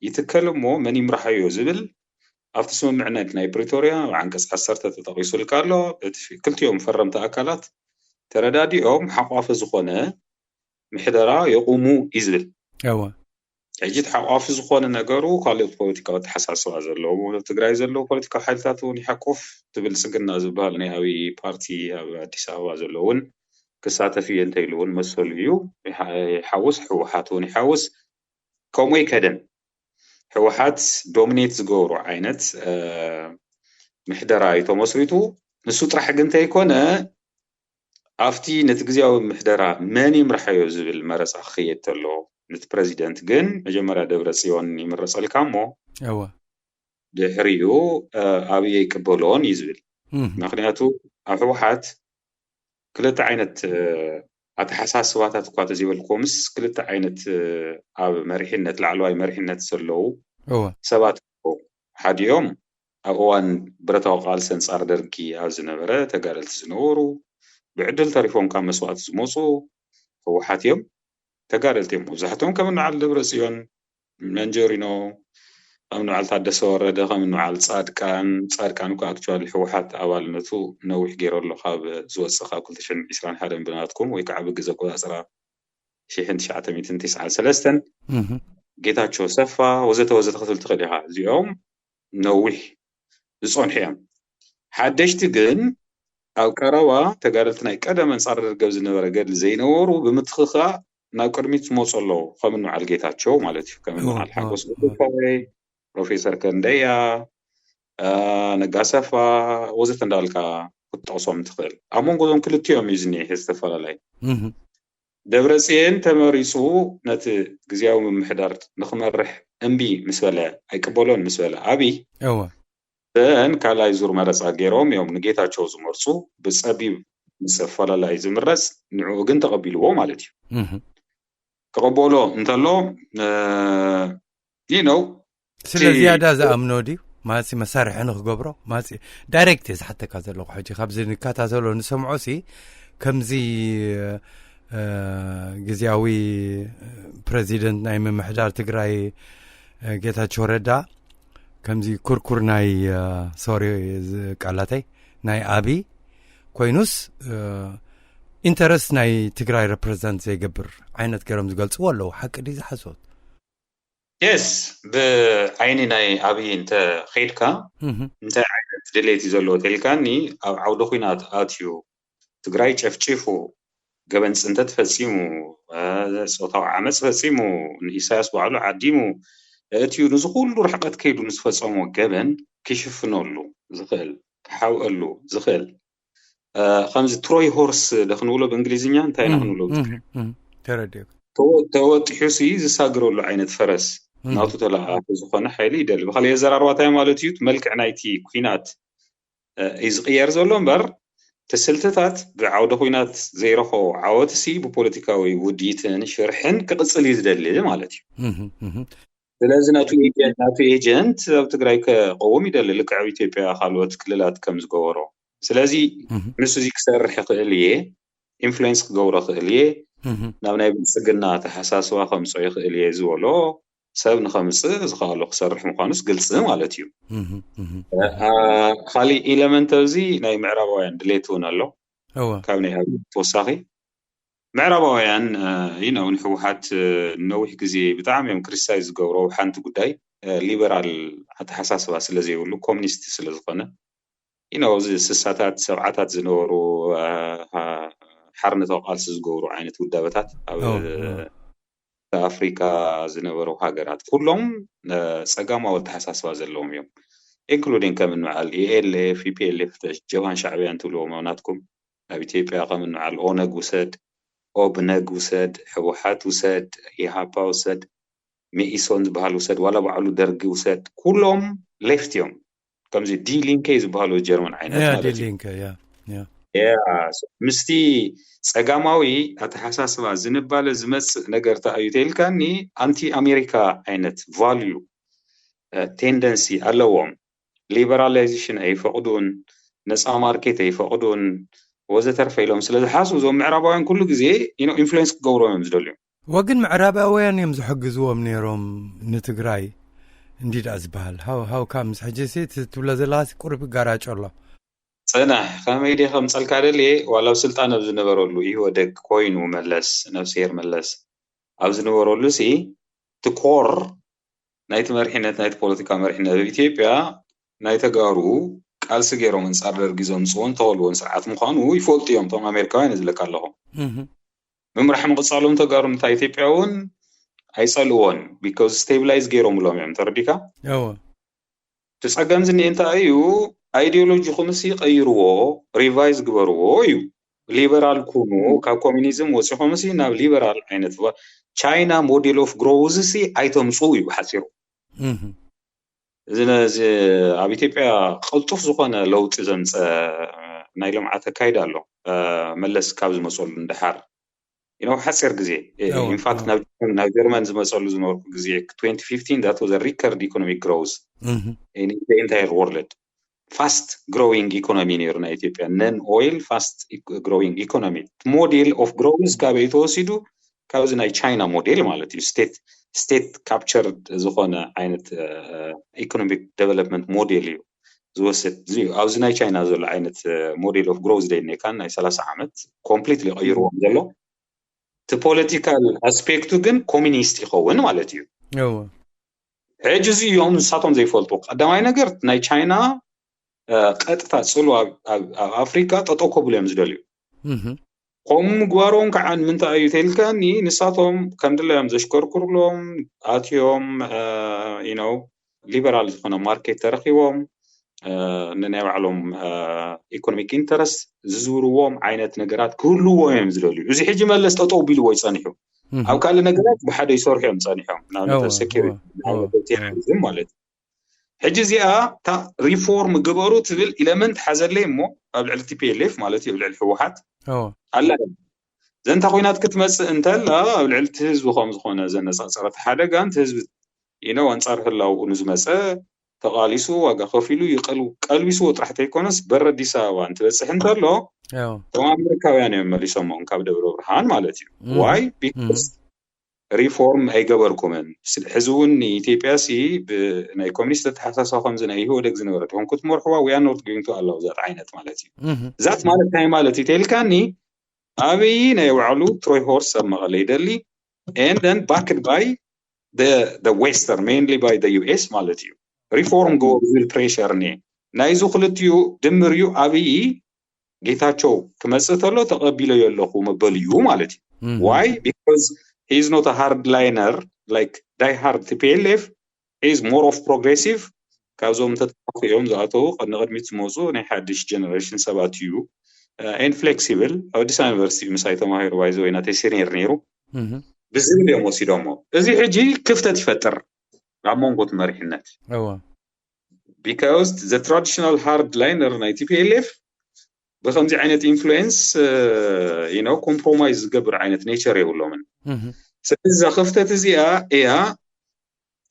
ይትከል እሞ መን ይምርሓዮ ዝብል ኣብቲ ስምምዕነት ናይ ፕሪቶርያ ዓንቀፅ ዓሰርተ ተጠቂሱልካ ኣሎ። ክልቲኦም ፈረምቲ ኣካላት ተረዳዲኦም ሓቋፊ ዝኾነ ምሕደራ የቁሙ እዩ ዝብል። እወ ሕጂ ተሓቋፊ ዝኾነ ነገሩ ካልኦት ፖለቲካዊ ኣተሓሳስባ ዘለዎ ትግራይ ዘለዎ ፖለቲካዊ ሓይልታት እውን ይሓቁፍ። እቲ ብልፅግና ዝበሃል ናይ ኣብይ ፓርቲ ኣብ ኣዲስ ኣበባ ዘሎ እውን ክሳተፍ እየ እንተኢሉ እውን መሰሉ እዩ። ይሓውስ ህወሓት እውን ይሓውስ። ከምኡ ኣይከደን። ህወሓት ዶሚኔት ዝገብሮ ዓይነት ምሕደራ እዩ ተመስሪቱ። ንሱ ጥራሕ ግን እንተይኮነ ኣብቲ ነቲ ግዜያዊ ምሕደራ መን ይምርሓዮ ዝብል መረፃ ክኸየድ ተሎ ነቲ ፕረዚደንት ግን መጀመርያ ደብረ ፅዮን ይምረፀልካ እሞ እወ ድሕሪኡ ኣብይ ኣይቅበሎን እዩ ዝብል። እህ፣ ምክንያቱ ኣብ ህወሓት ክልተ ዓይነት ኣተሓሳስባታት እኳ ተዘይበልኩ ምስ ክልተ ዓይነት ኣብ መሪሕነት ላዕለዋይ መሪሕነት ዘለዉ እወ ሰባት ኣለዉ። ሓዲኦም ኣብ እዋን ብረታዊ ቃልሲ ኣንጻር ደርጊ ኣብ ዝነበረ ተጋደልቲ ዝነበሩ ብዕድል ተሪፎም ካብ መስዋእቲ ዝመፁ ህወሓት እዮም። ተጋደልቲ እዮም መብዛሕትኦም ከም ንዓል ደብረ ፅዮን መንጀሪኖ ከም ንዓል ታደሰ ወረደ ከም ንዓል ፃድቃን ፃድቃን እኳ ኣክቹዋሊ ህወሓት ኣባልነቱ ነዊሕ ገይሩ ኣሎ ካብ ዝወፅእ ካብ ክልተ ሽሕን ዕስራን ሓደን ብናትኩም ወይ ከዓ ብግዘ ኣቆፃፅራ ሽሕን ትሽዓተ ሚእትን ትስዓን ሰለስተን እህ፣ ጌታቸው ሰፋ ወዘተ ወዘተ ክትብል ትኽእል ኢኻ። እዚኦም ነዊሕ ዝፀንሑ እዮም። ሓደሽቲ ግን ኣብ ቀረባ ተጋደልቲ ናይ ቀደም ኣንጻር ደርገብ ዝነበረ ገድሊ ዘይነበሩ ብምትኽኻእ ናብ ቅድሚት ዝመፁ ኣለዉ። ከም ንዓል ጌታቸው ማለት እዩ። ከም ንዓል ሓጎስ ጉፋይ፣ ፕሮፌሰር ከንደያ፣ ነጋሰፋ ወዘተ እንዳልካ ክትጠቕሶም ትኽእል። ኣብ መንጎ ዞም ክልቲኦም እዩ ዝኒሄ ዝተፈላለይ። ደብረፅየን ተመሪፁ ነቲ ግዜያዊ ምምሕዳር ንክመርሕ እምቢ ምስ በለ ኣይቅበሎን ምስ በለ ኣብይ እወ ዘን ካልኣይ ዙር መረፃ ገይሮም እዮም ንጌታቸው ዝመርፁ። ብፀቢብ ምስ ኣፈላላይ ዝምረፅ ንዕኡ ግን ተቐቢልዎ ማለት እዩ። ክቐበሎ እንተሎ ይነው ስለ ዝያዳ ዝኣምኖ ድዩ ማለት መሳርሒ ንክገብሮ ማለት ዳይሬክት እየ ዝሓተካ ዘለኹ። ሕጂ ካብዚ ንከታተሎ ንሰምዖ ሲ ከምዚ ግዜያዊ ፕረዚደንት ናይ ምምሕዳር ትግራይ ጌታቸው ረዳ ከምዚ ኩርኩር ናይ ሶሪ ቃላተይ ናይ ኣብይ ኮይኑስ ኢንተረስት ናይ ትግራይ ሬፕሬዘንት ዘይገብር ዓይነት ገይሮም ዝገልፅዎ ኣለዉ። ሓቂ ድዩ ዝሓሶት? የስ ብዓይኒ ናይ ኣብይ እንተ ኸይድካ እንታይ ዓይነት ድሌት እዩ ዘለዎ ተልካኒ ኣብ ዓውደ ኩናት ኣትዩ ትግራይ ጨፍጪፉ ገበን ፅንተት ፈፂሙ ፆታዊ ዓመፅ ፈፂሙ ንኢሳያስ ባዕሉ ዓዲሙ እትዩ ንዚ ኩሉ ርሕቀት ከይዱ ንዝፈፀሞ ገበን ክሽፍነሉ ዝኽእል ክሓውአሉ ዝኽእል ከምዚ ትሮይ ሆርስ ደክንብሎ ብእንግሊዝኛ እንታይ ኢና ክንብሎ ተረዲኦ ተወጢሑ ሲ ዝሳግረሉ ዓይነት ፈረስ ናቱ ተለኣኣፊ ዝኾነ ሓይሊ ይደሊ ብካሊእ ኣዘራርባታይ ማለት እዩ መልክዕ ናይቲ ኩናት እዩ ዝቅየር ዘሎ እምበር ተስልትታት ብዓውደ ኩናት ዘይረኸቦ ዓወት ሲ ብፖለቲካዊ ውድይትን ሽርሕን ክቅፅል እዩ ዝደሊ ማለት እዩ ስለዚ ናቱ ኤጀንት ኣብ ትግራይ ከቀውም ይደሊ ልክዕ ኣብ ኢትዮጵያ ካልኦት ክልላት ከም ዝገበሮ ስለዚ ንሱ እዚ ክሰርሕ ይኽእል እየ ኢንፍሉዌንስ ክገብሮ ይኽእል እየ ናብ ናይ ብልፅግና ተሓሳስባ ከምፅኦ ይኽእል እየ ዝበሎ ሰብ ንኸምፅእ ዝኽኣሎ ክሰርሕ ምዃኑስ ግልፂ ማለት እዩ ካሊእ ኢለመንት ኣብዚ ናይ ምዕራባውያን ድሌት እውን ኣሎ ካብ ናይ ኣብ ተወሳኺ ምዕራባውያን ይነው ንህወሓት ነዊሕ ግዜ ብጣዕሚ እዮም ክሪቲሳይዝ ዝገብሮ ሓንቲ ጉዳይ ሊበራል ኣተሓሳስባ ስለ ዘይብሉ ኮሚኒስት ስለ ዝኾነ ይነው እዚ ስሳታት ሰብዓታት ዝነበሩ ሓርነታዊ ቃልሲ ዝገብሩ ዓይነት ውዳበታት ኣብ ኣፍሪካ ዝነበሩ ሃገራት ኩሎም ጸጋማዊ ኣተሓሳስባ ዘለዎም እዮም። ኢንክሉዲንግ ከም እንበዓል ኢኤልኤፍ፣ ኢፒኤልኤፍ፣ ጀብሃን ሻዕብያን ትብልዎም ናትኩም ኣብ ኢትዮጵያ ከም እንበዓል ኦነግ ውሰድ፣ ኦብነግ ውሰድ፣ ህወሓት ውሰድ፣ ኢሃፓ ውሰድ፣ ሜኢሶን ዝበሃል ውሰድ፣ ዋላ ባዕሉ ደርጊ ውሰድ፣ ኩሎም ሌፍት እዮም። ከምዚ ዲሊንከ ዝበሃሉ ጀርመን ዓይነት ማለት እዩ። ዲሊንከ ያ ያ ያ፣ ምስቲ ጸጋማዊ ኣተሓሳስባ ዝንባለ ዝመጽእ ነገር ተኣዩ ተልካኒ ኣንቲ ኣሜሪካ ዓይነት ቫልዩ ቴንደንሲ ኣለዎም። ሊበራላይዜሽን ኣይፈቕዱን፣ ነፃ ማርኬት ኣይፈቕዱን ወዘተርፈ ኢሎም ስለ ዝሓስቡ እዞም ምዕራባውያን ኩሉ ግዜ ኢንፍሉዌንስ ክገብሮም እዮም ዝደልዩ። ወግን ምዕራባውያን እዮም ዝሕግዝዎም ነይሮም ንትግራይ እንዲዳ ዝበሃል ሃው ሃው ካብ ምስ ሕጂ ሲ ትብሎ ዘለካ ቁሩብ ይጋራጮ ኣሎ። ጽናሕ ከመይ ደ ከምጸልካ ደልየ ዋላ ኣብ ስልጣን ኣብ ዝነበረሉ ኢህወደግ ኮይኑ መለስ ነፍስሄር መለስ ኣብ ዝነበረሉ ሲ ትኮር ናይቲ መሪሕነት ናይቲ ፖለቲካ መሪሕነት ኣብ ኢትዮጵያ ናይ ተጋሩ ቃልሲ ገይሮም ኣንጻር ደርጊ ዘምፅዎን ተኸልዎን ስርዓት ምዃኑ ይፈልጡ እዮም። እቶም ኣሜሪካውያን ዝለካ ኣለኹ ምምራሕ ምቕፃሎም ተጋሩ ንታ ኢትዮጵያ እውን ኣይፀልእዎን because stabilize ገይሮምሎም እዮም። ተረዲካ? እወ እቲ ጸገም ዝኒኤ እንታይ እዩ? ኣይዲዮሎጂኹምሲ ቀይርዎ፣ ሪቫይዝ ግበርዎ እዩ። ሊበራል ኩኑ፣ ካብ ኮሚኒዝም ወፂኹምሲ ናብ ሊበራል ዓይነት ቻይና ሞዴል ኦፍ ግሮውዝ ሲ ኣይተምፁ እዩ ብሓፂሩ። እህ እዚ ነዚ ኣብ ኢትዮጵያ ቅልጡፍ ዝኾነ ለውጢ ዘምፀ ናይ ልምዓት ኣካይዳ ኣሎ። መለስ ካብ ዝመፀሉ ንደሓር ኢኖ ሓፂር ግዜ እዎ፣ ኢንፋክት እዎ። ናብ ጀርመን- ናብ ጀርመን ዝመፀሉ ዝነበርኩ ግዜ twenty fifteen that was a record economic growth እህ in the entire world. Fast growing economy ነይሩ ናይ ኢትዮጵያ non oil fast growing economy model of growth ካበይ ተወሲዱ? ካብዚ ናይ ቻይና ሞዴል ማለት እዩ። ስቴት ስቴት ካፕቸርድ ዝኾነ ዓይነት economic development model እዩ ዝወስድ። እዚ ኣብዚ ናይ ቻይና ዘሎ ዓይነት model of growth ደይነካን ናይ ሰላሳ ዓመት ኮምፕሊትሊ ቀይርዎም ዘሎ። እቲ ፖለቲካል ኣስፔክቱ ግን ኮሚኒስት ይኸውን ማለት እዩ። እዎ ሕጂ እዚ እዮም ንሳቶም ዘይፈልጡ። ቀዳማይ ነገር ናይ ቻይና ቀጥታ ፅሉ ኣብ ኣፍሪካ ጠጠው ከብሉ እዮም ዝደልዩ። እህ ከምኡ ምግባሮም ከዓ ንምንታይ እዩ ተልካኒ? ንሳቶም ከም ድላዮም ዘሽከርክሩሎም ኣትዮም ነው ሊበራል ዝኾነ ማርኬት ተረኪቦም ንናይ ባዕሎም ኢኮኖሚክ ኢንተረስት ዝዝውርዎም ዓይነት ነገራት ክህልዎ እዮም ዝደልዩ። እዚ ሕጂ መለስ ጠጠው ቢልዎ ይፀኒሑ። ኣብ ካልእ ነገራት ብሓደ ይሰርሑ እዮም ፀኒሖም። ንኣብነት እወ፣ ሴኪሪቲ እወ፣ እወ፣ ቴሮሪዝም ማለት እዩ። ሕጂ እዚኣ እታ ሪፎርም ግበሩ ትብል ኢለመንት ሓዘለይ እሞ ኣብ ልዕሊ ቲፒኤልኤፍ ማለት እዩ ኣብ ልዕሊ ህወሓት እወ ኣላ። ዘንታ ኮይናት ክትመፅእ እንተላ ኣብ ልዕሊ እቲ ህዝቢ ከም ዝኾነ ዘነፃፀረት ሓደጋ ነቲ ህዝቢ ኢነው ኣንፃር ህላውኡ ንዝመፀ ተቓሊሱ ዋጋ ከፊሉ ይቐል- ቀልቢስዎ ጥራሕ ተይኮነስ በረ ኣዲስ ኣበባ እንትበፅሕ እንተሎ እወ እቶም ኣሜሪካውያን እዮም መሊሶሞም ካብ ደብረ ብርሃን ማለት እዩ። እም፣ ዋይ ቢካስ ሪፎርም ኣይገበርኩምን። ስለ- ሕዚ እውን ንኢትዮጵያ ሲ ብ- ናይ ኮሚኒስት ኣተሓሳስባ ከምዚ ናይ ኢህወደግ ዝነበረት ይኹን ክትመርሕዋ we are not going to allow that ዓይነት ማለት እዩ። እህ ዛት ማለት እንታይ ማለት እዩ ተልካኒ? ኣብይ ናይ ባዕሉ ትሮይ ሆርስ ኣብ መቐለ ይደሊ and then backed by the western mainly by the ዩኤስ ማለት እዩ። ሪፎርም ግበሩ ዝብል ፕሬሸር እኒኤ። ናይዚ ክልቲኡ ድምር እዩ ኣብይ ጌታቸው ክመፅእ ተሎ ተቐቢለዮ ኣለኹ መበል እዩ ማለት እዩ። እህ Why? Because he is not a hardliner like die hard ቲፒኤልኤፍ. He is more of progressive ካብዞም ተተካኺኦም ዝኣተዉ ቅድሚ ቅድሚት ዝመፁ ናይ ሓድሽ ጀነሬሽን ሰባት እዩ። And flexible ኣብ ኣዲስ ኣበባ ዩኒቨርሲቲ ምሳይ ተማሂሩ ባይዘ ወይ ናተይ ሲኒየር ነይሩ እህ ብዝብል እዮም ወሲዶሞ። እዚ ሕጂ ክፍተት ይፈጥር ኣብ መንጎ እቲ መሪሕነት እወ because the traditional hardliner ናይ ቲፒኤልኤፍ ብከምዚ ዓይነት ኢንፍሉዌንስ ነው ኮምፕሮማይዝ ዝገብር ዓይነት ኔቸር የብሎምን። እህ ስለዚ እዛ ክፍተት እዚኣ እያ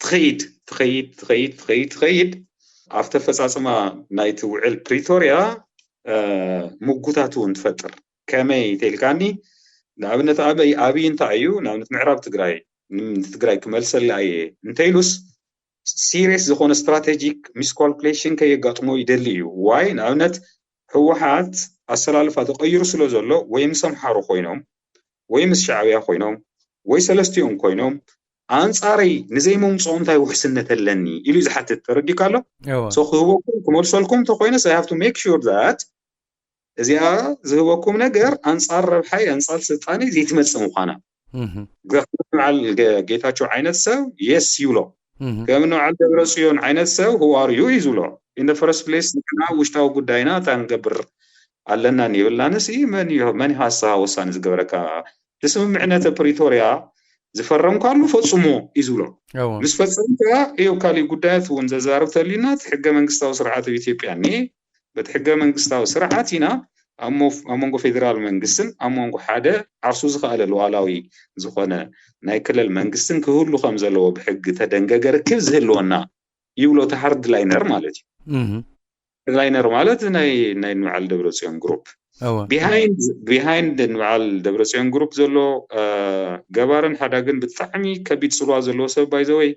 ትኸይድ ትኸይድ ትኸይድ ትኸይድ ትኸይድ ኣብቲ ኣፈፃፅማ ናይቲ ውዕል ፕሪቶርያ ምጉታት እውን ትፈጥር። ከመይ ተልካኒ? ንኣብነት ኣበይ ኣብይ እንታይ እዩ ንኣብነት ምዕራብ ትግራይ ንትግራይ ክመልሰላ እየ እንተኢሉስ ሲሪየስ ዝኾነ ስትራቴጂክ ሚስኳልኩሌሽን ከየጋጥሞ ይደሊ እዩ። ዋይ ንኣብነት ህወሓት ኣሰላልፋ ተቐይሩ ስለ ዘሎ ወይ ምስ ኣምሓሩ ኮይኖም ወይ ምስ ሻዕብያ ኮይኖም ወይ ሰለስቲኦም ኮይኖም ኣንፃረይ ንዘይመምፅኦ እንታይ ውሕስነት ኣለኒ ኢሉ ዝሓትት ተረዲካ ኣሎ። እወ So ክህበኩም ክመልሰልኩም እንተኮይነስ I have to make sure that እዚኣ ዝህበኩም ነገር ኣንጻር ረብሓይ፣ ኣንጻር ስልጣነይ ዘይትመጽእ ምዃና። ከም ንበዓል ጌታቸው ዓይነት ሰብ የስ ይብሎ። ከም ንበዓል ደብረጽዮን ዓይነት ሰብ who are you እዩ ዝብሎ። In the first place ንሕና ውሽጣዊ ጉዳይና እታ ንገብር ኣለናን የብልናንስ መን እዩ መን እዩ ንስኻ ውሳኔ ዝገበረካ? እቲ ስምምዕነት ፕሪቶርያ ዝፈረምካሉ ፈጽሞ እዩ ዝብሎ። ምስ ፈጸምካ እዩ ካሊእ ጉዳያት እውን ዘዛርብ ተልዩና። እቲ ሕገ መንግስታዊ ስርዓት ኣብ ኢትዮጵያ እኒኤ። በቲ ሕገ መንግስታዊ ስርዓት ኢና ኣብ መንጎ ፌዴራል መንግስትን ኣብ መንጎ ሓደ ዓርሱ ዝኸኣለ ሉዓላዊ ዝኾነ ናይ ክልል መንግስትን ክህሉ ከም ዘለዎ ብሕጊ ተደንገገ ርክብ ዝህልወና ይብሎ። እቲ ሃርድ ላይነር ማለት እዩ። ሃርድ ላይነር ማለት ናይ ናይ ንበዓል ደብረጽዮን ግሩፕ። ቢሃይንድ ንበዓል ደብረጽዮን ግሩፕ ዘሎ ገባርን ሓዳግን ብጣዕሚ ከቢድ ጽልዋ ዘለዎ ሰብ ባይዘወይ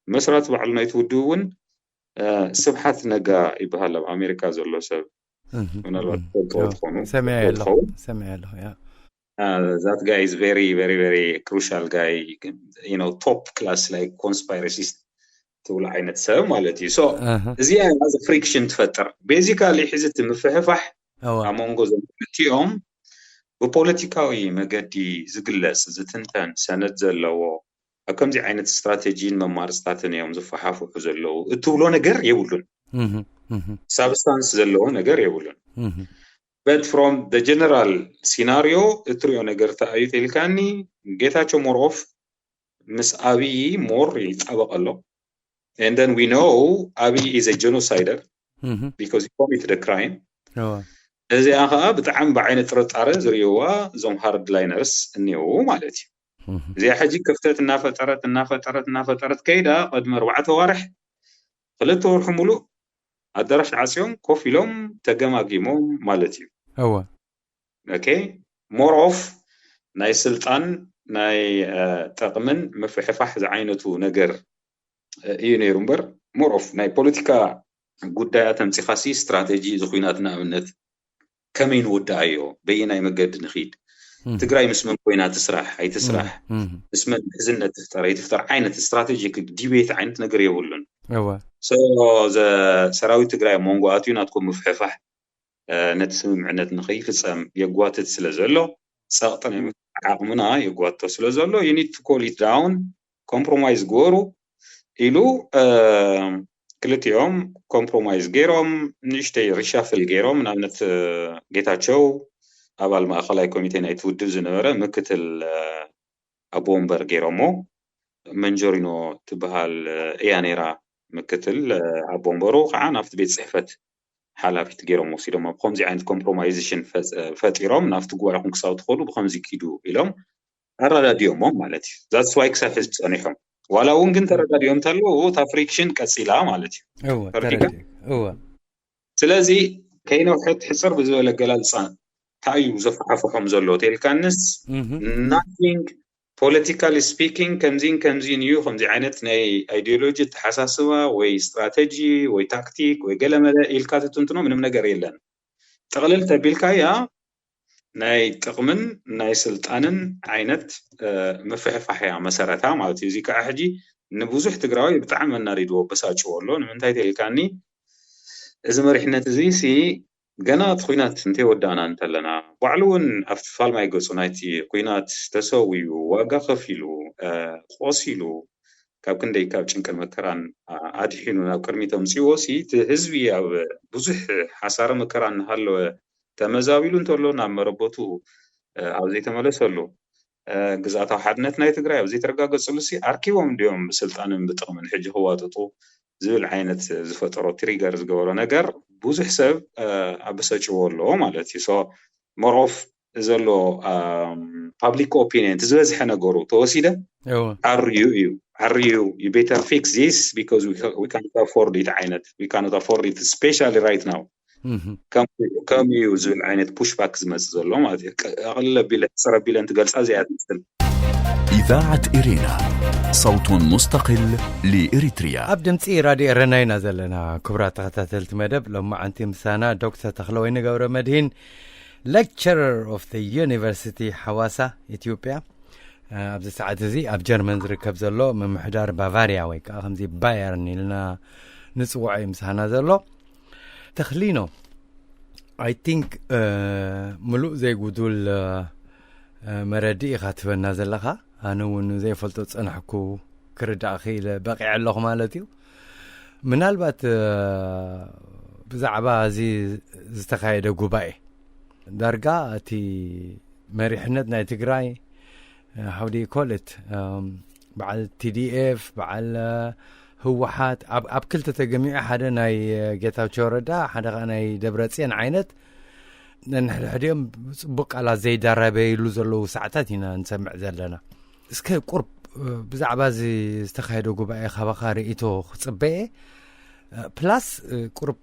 መስራት ባዕሉ ናይቲ ውድብ እውን ስብሓት ነጋ ይበሃል፣ ኣብ ኣሜሪካ ዘሎ ሰብ። ምናልባት ትፈልጥዎ ትኾኑ። ሰሚዐ ኣለኹ ሰሚዐ ኣለኹ። That guy is very very very crucial guy, top class like conspiracist ትብሉ ዓይነት ሰብ ማለት እዩ። So እዚኣ እዚ ፍሪክሽን ትፈጥር። ቤዚካሊ ሕዚ እቲ ምፍሕፋሕ ኣብ መንጎ ዞም ክልቲኦም ብፖለቲካዊ መገዲ ዝግለጽ ዝትንተን ሰነድ ዘለዎ ኣብ ከምዚ ዓይነት ስትራቴጂን መማርፅታትን እዮም ዝፈሓፍሑ ዘለዉ እትብሎ ነገር የብሉን። ሳብስታንስ ዘለዎ ነገር የብሉን። But from the general scenario እትሪኦ ነገር ተኣዩ ተልካኒ ጌታቸው more of ምስ ኣብይ more ይጣበቕ ኣሎ። And then we know ኣብይ is a genocider because he committed a crime። እዚኣ ከዓ ብጣዕሚ ብዓይነ ጥርጣረ ዝርእይዋ እዞም ሃርድ ላይነርስ እኒው ማለት እዩ። እዚኣ ሕጂ ክፍተት እናፈጠረት እናፈጠረት እናፈጠረት ከይዳ ቅድሚ ኣርባዕተ ዋርሕ ክልተ ወርሑ ሙሉእ ኣዳራሽ ዓፅዮም ኮፍ ኢሎም ተገማጊሞም ማለት እዩ። እወ okay more of ናይ ስልጣን ናይ ጠቕምን ምፍሕፋሕ ዝዓይነቱ ነገር እዩ ነይሩ እምበር more of ናይ ፖለቲካ ጉዳያት ኣምፂኻሲ ስትራቴጂ ዝኩናት ንኣብነት ከመይ ንውድኣዮ በየናይ መገዲ ንኺድ ትግራይ ምስ መን ኮይና ትስራሕ ኣይትስራሕ ምስ መን ምሕዝነት ትፍጠር ኣይትፍጠር ዓይነት ስትራቴጂክ ዲቤት ዓይነት ነገር የብሉን። ሰራዊት ትግራይ ኣብ መንጎ ኣትዩ ናትኩም ምፍሕፋሕ ነቲ ስምምዕነት ንኸይፍፀም የጓትት ስለ ዘሎ ፀቕጢ ናይ ምፍታሕ ዓቕምና የጓትቶ ስለ ዘሎ you need to call it down compromise ግበሩ ኢሉ ክልቲኦም ኮምፕሮማይዝ ገይሮም ንእሽተይ ሪሻፍል ገይሮም ንኣብነት ጌታቸው ኣባል ማእኸላይ ኮሚቴ ናይቲ ውድብ ዝነበረ ምክትል ኣቦ ወንበር ገይሮሞ መንጆሪኖ ትበሃል እያ ነይራ ምክትል ኣቦ ወንበሩ ከዓ ናብቲ ቤት ፅሕፈት ሓላፊት ገይሮም ወሲዶሞ ብከምዚ ዓይነት ኮምፕሮማይዜሽን ፈጢሮም ናብቲ ጉባኤኹም ክሳብ ትኸዱ ብከምዚ ኪዱ ኢሎም ኣረዳዲኦሞም ማለት እዩ። That's why ክሳብ ሕዚ ፀኒሖም ዋላ እውን ግን ተረዳዲኦም እንተለዉ እታ ፍሪክሽን ቀፂላ ማለት እዩ። ስለዚ ከይነውሐት ሕፅር ብዝበለ ኣገላልፃ እንታይ እዩ ዘፈሓፍሖም ዘሎ ተልካንስ nothing politically speaking ከምዚን ከምዚን እዩ ከምዚ ዓይነት ናይ ideology ኣተሓሳስባ ወይ ስትራተጂ ወይ ታክቲክ ወይ ገለመለ ኢልካ ትትንትኖ ምንም ነገር የለን። ጥቕልል ተቢልካያ ናይ ጥቕምን ናይ ስልጣንን ዓይነት ምፍሕፋሕያ መሰረታ ማለት እዩ። እዚ ከዓ ሕጂ ንብዙሕ ትግራዊ ብጣዕሚ መናዲድዎ በሳጭዎ ኣሎ። ንምንታይ ተልካኒ እዚ መሪሕነት እዚ ሲ ገና እቲ ኩናት እንተይወዳእና እንተለና ባዕሉ እውን ኣብቲ ፋልማይ ገፁ ናይቲ ኩናት ተሰዊኡ ዋጋ ከፊሉ ቆሲሉ ካብ ክንደይ ካብ ጭንቅን መከራን ኣድሒኑ ናብ ቅድሚት ኣምፅዎ ሲ እቲ ህዝቢ ኣብ ብዙሕ ሓሳረ መከራ እናሃለወ ተመዛቢሉ እንተሎ ናብ መረበቱ ኣብ ዘይተመለሰሉ ግዝኣታዊ ሓድነት ናይ ትግራይ ኣብ ዘይተረጋገፅሉ ሲ ኣርኪቦም እንዲኦም ብስልጣንን ብጥቕምን ሕጂ ክዋጥጡ ዝብል ዓይነት ዝፈጠሮ ትሪገር ዝገበሮ ነገር ብዙሕ ሰብ ኣበሰጭዎ ኣለዎ ማለት እዩ። ሞሮፍ ዘሎ ፓብሊክ ኦፒኒየን እቲ ዝበዝሐ ነገሩ ተወሲደ ኣርዩ እዩ ኣርዩ you better fix this because we cannot afford it ዓይነት we cannot afford it especially right now ከም እዩ ዝብል ዓይነት ፑሽባክ ዝመፅእ ዘሎ ማለት እዩ። ኣቕልል ኣቢለ ሕፅር ኣቢለ እንትገልፃ እዚኣ ትመስል። إذاعة إرينا صوت مستقل لإريتريا ኣብ ድምፂ ራድዮ ኤረና ኢና ዘለና። ክቡራት ተኸታተልቲ መደብ ሎማዓንቲ ምሳና ዶክተር ተኽለወይኒ ገብረ መድሂን lecturer of the University ሓዋሳ ኢትዮጵያ ኣብዚ ሰዓት እዚ ኣብ ጀርመን ዝርከብ ዘሎ ምምሕዳር ባቫርያ ወይ ከዓ ከምዚ ባየርን ኢልና ንፅውዖ እዩ ምሳና ዘሎ። ተኽሊኖ I think ምሉእ ዘይጉዱል መረድእ ኢኻ ትበና ዘለኻ። ኣነ እውን ዘይፈልጦ ጸናሕኩ ክርዳእ ክኢለ በቂዐ ኣለኹ ማለት እዩ። ምናልባት ብዛዕባ እዚ ዝተኻየደ ጉባኤ ዳርጋ እቲ መሪሕነት ናይ ትግራይ how do you call it በዓል ቲዲኤፍ በዓል ህወሓት ኣብ ክልተ ተገሚዑ፣ ሓደ ናይ ጌታቸው ረዳ ሓደ ከዓ ናይ ደብረፅዮን ዓይነት ነንሕድሕዲኦም ብፅቡቅ ቃላት ዘይዳረበይሉ ዘለዉ ሰዓታት ኢና ንሰምዕ ዘለና። እስከ ቁርብ ብዛዕባ እዚ ዝተኻየደ ጉባኤ ካባኻ ርእይቶ ክፅበየ ፕላስ ቁርብ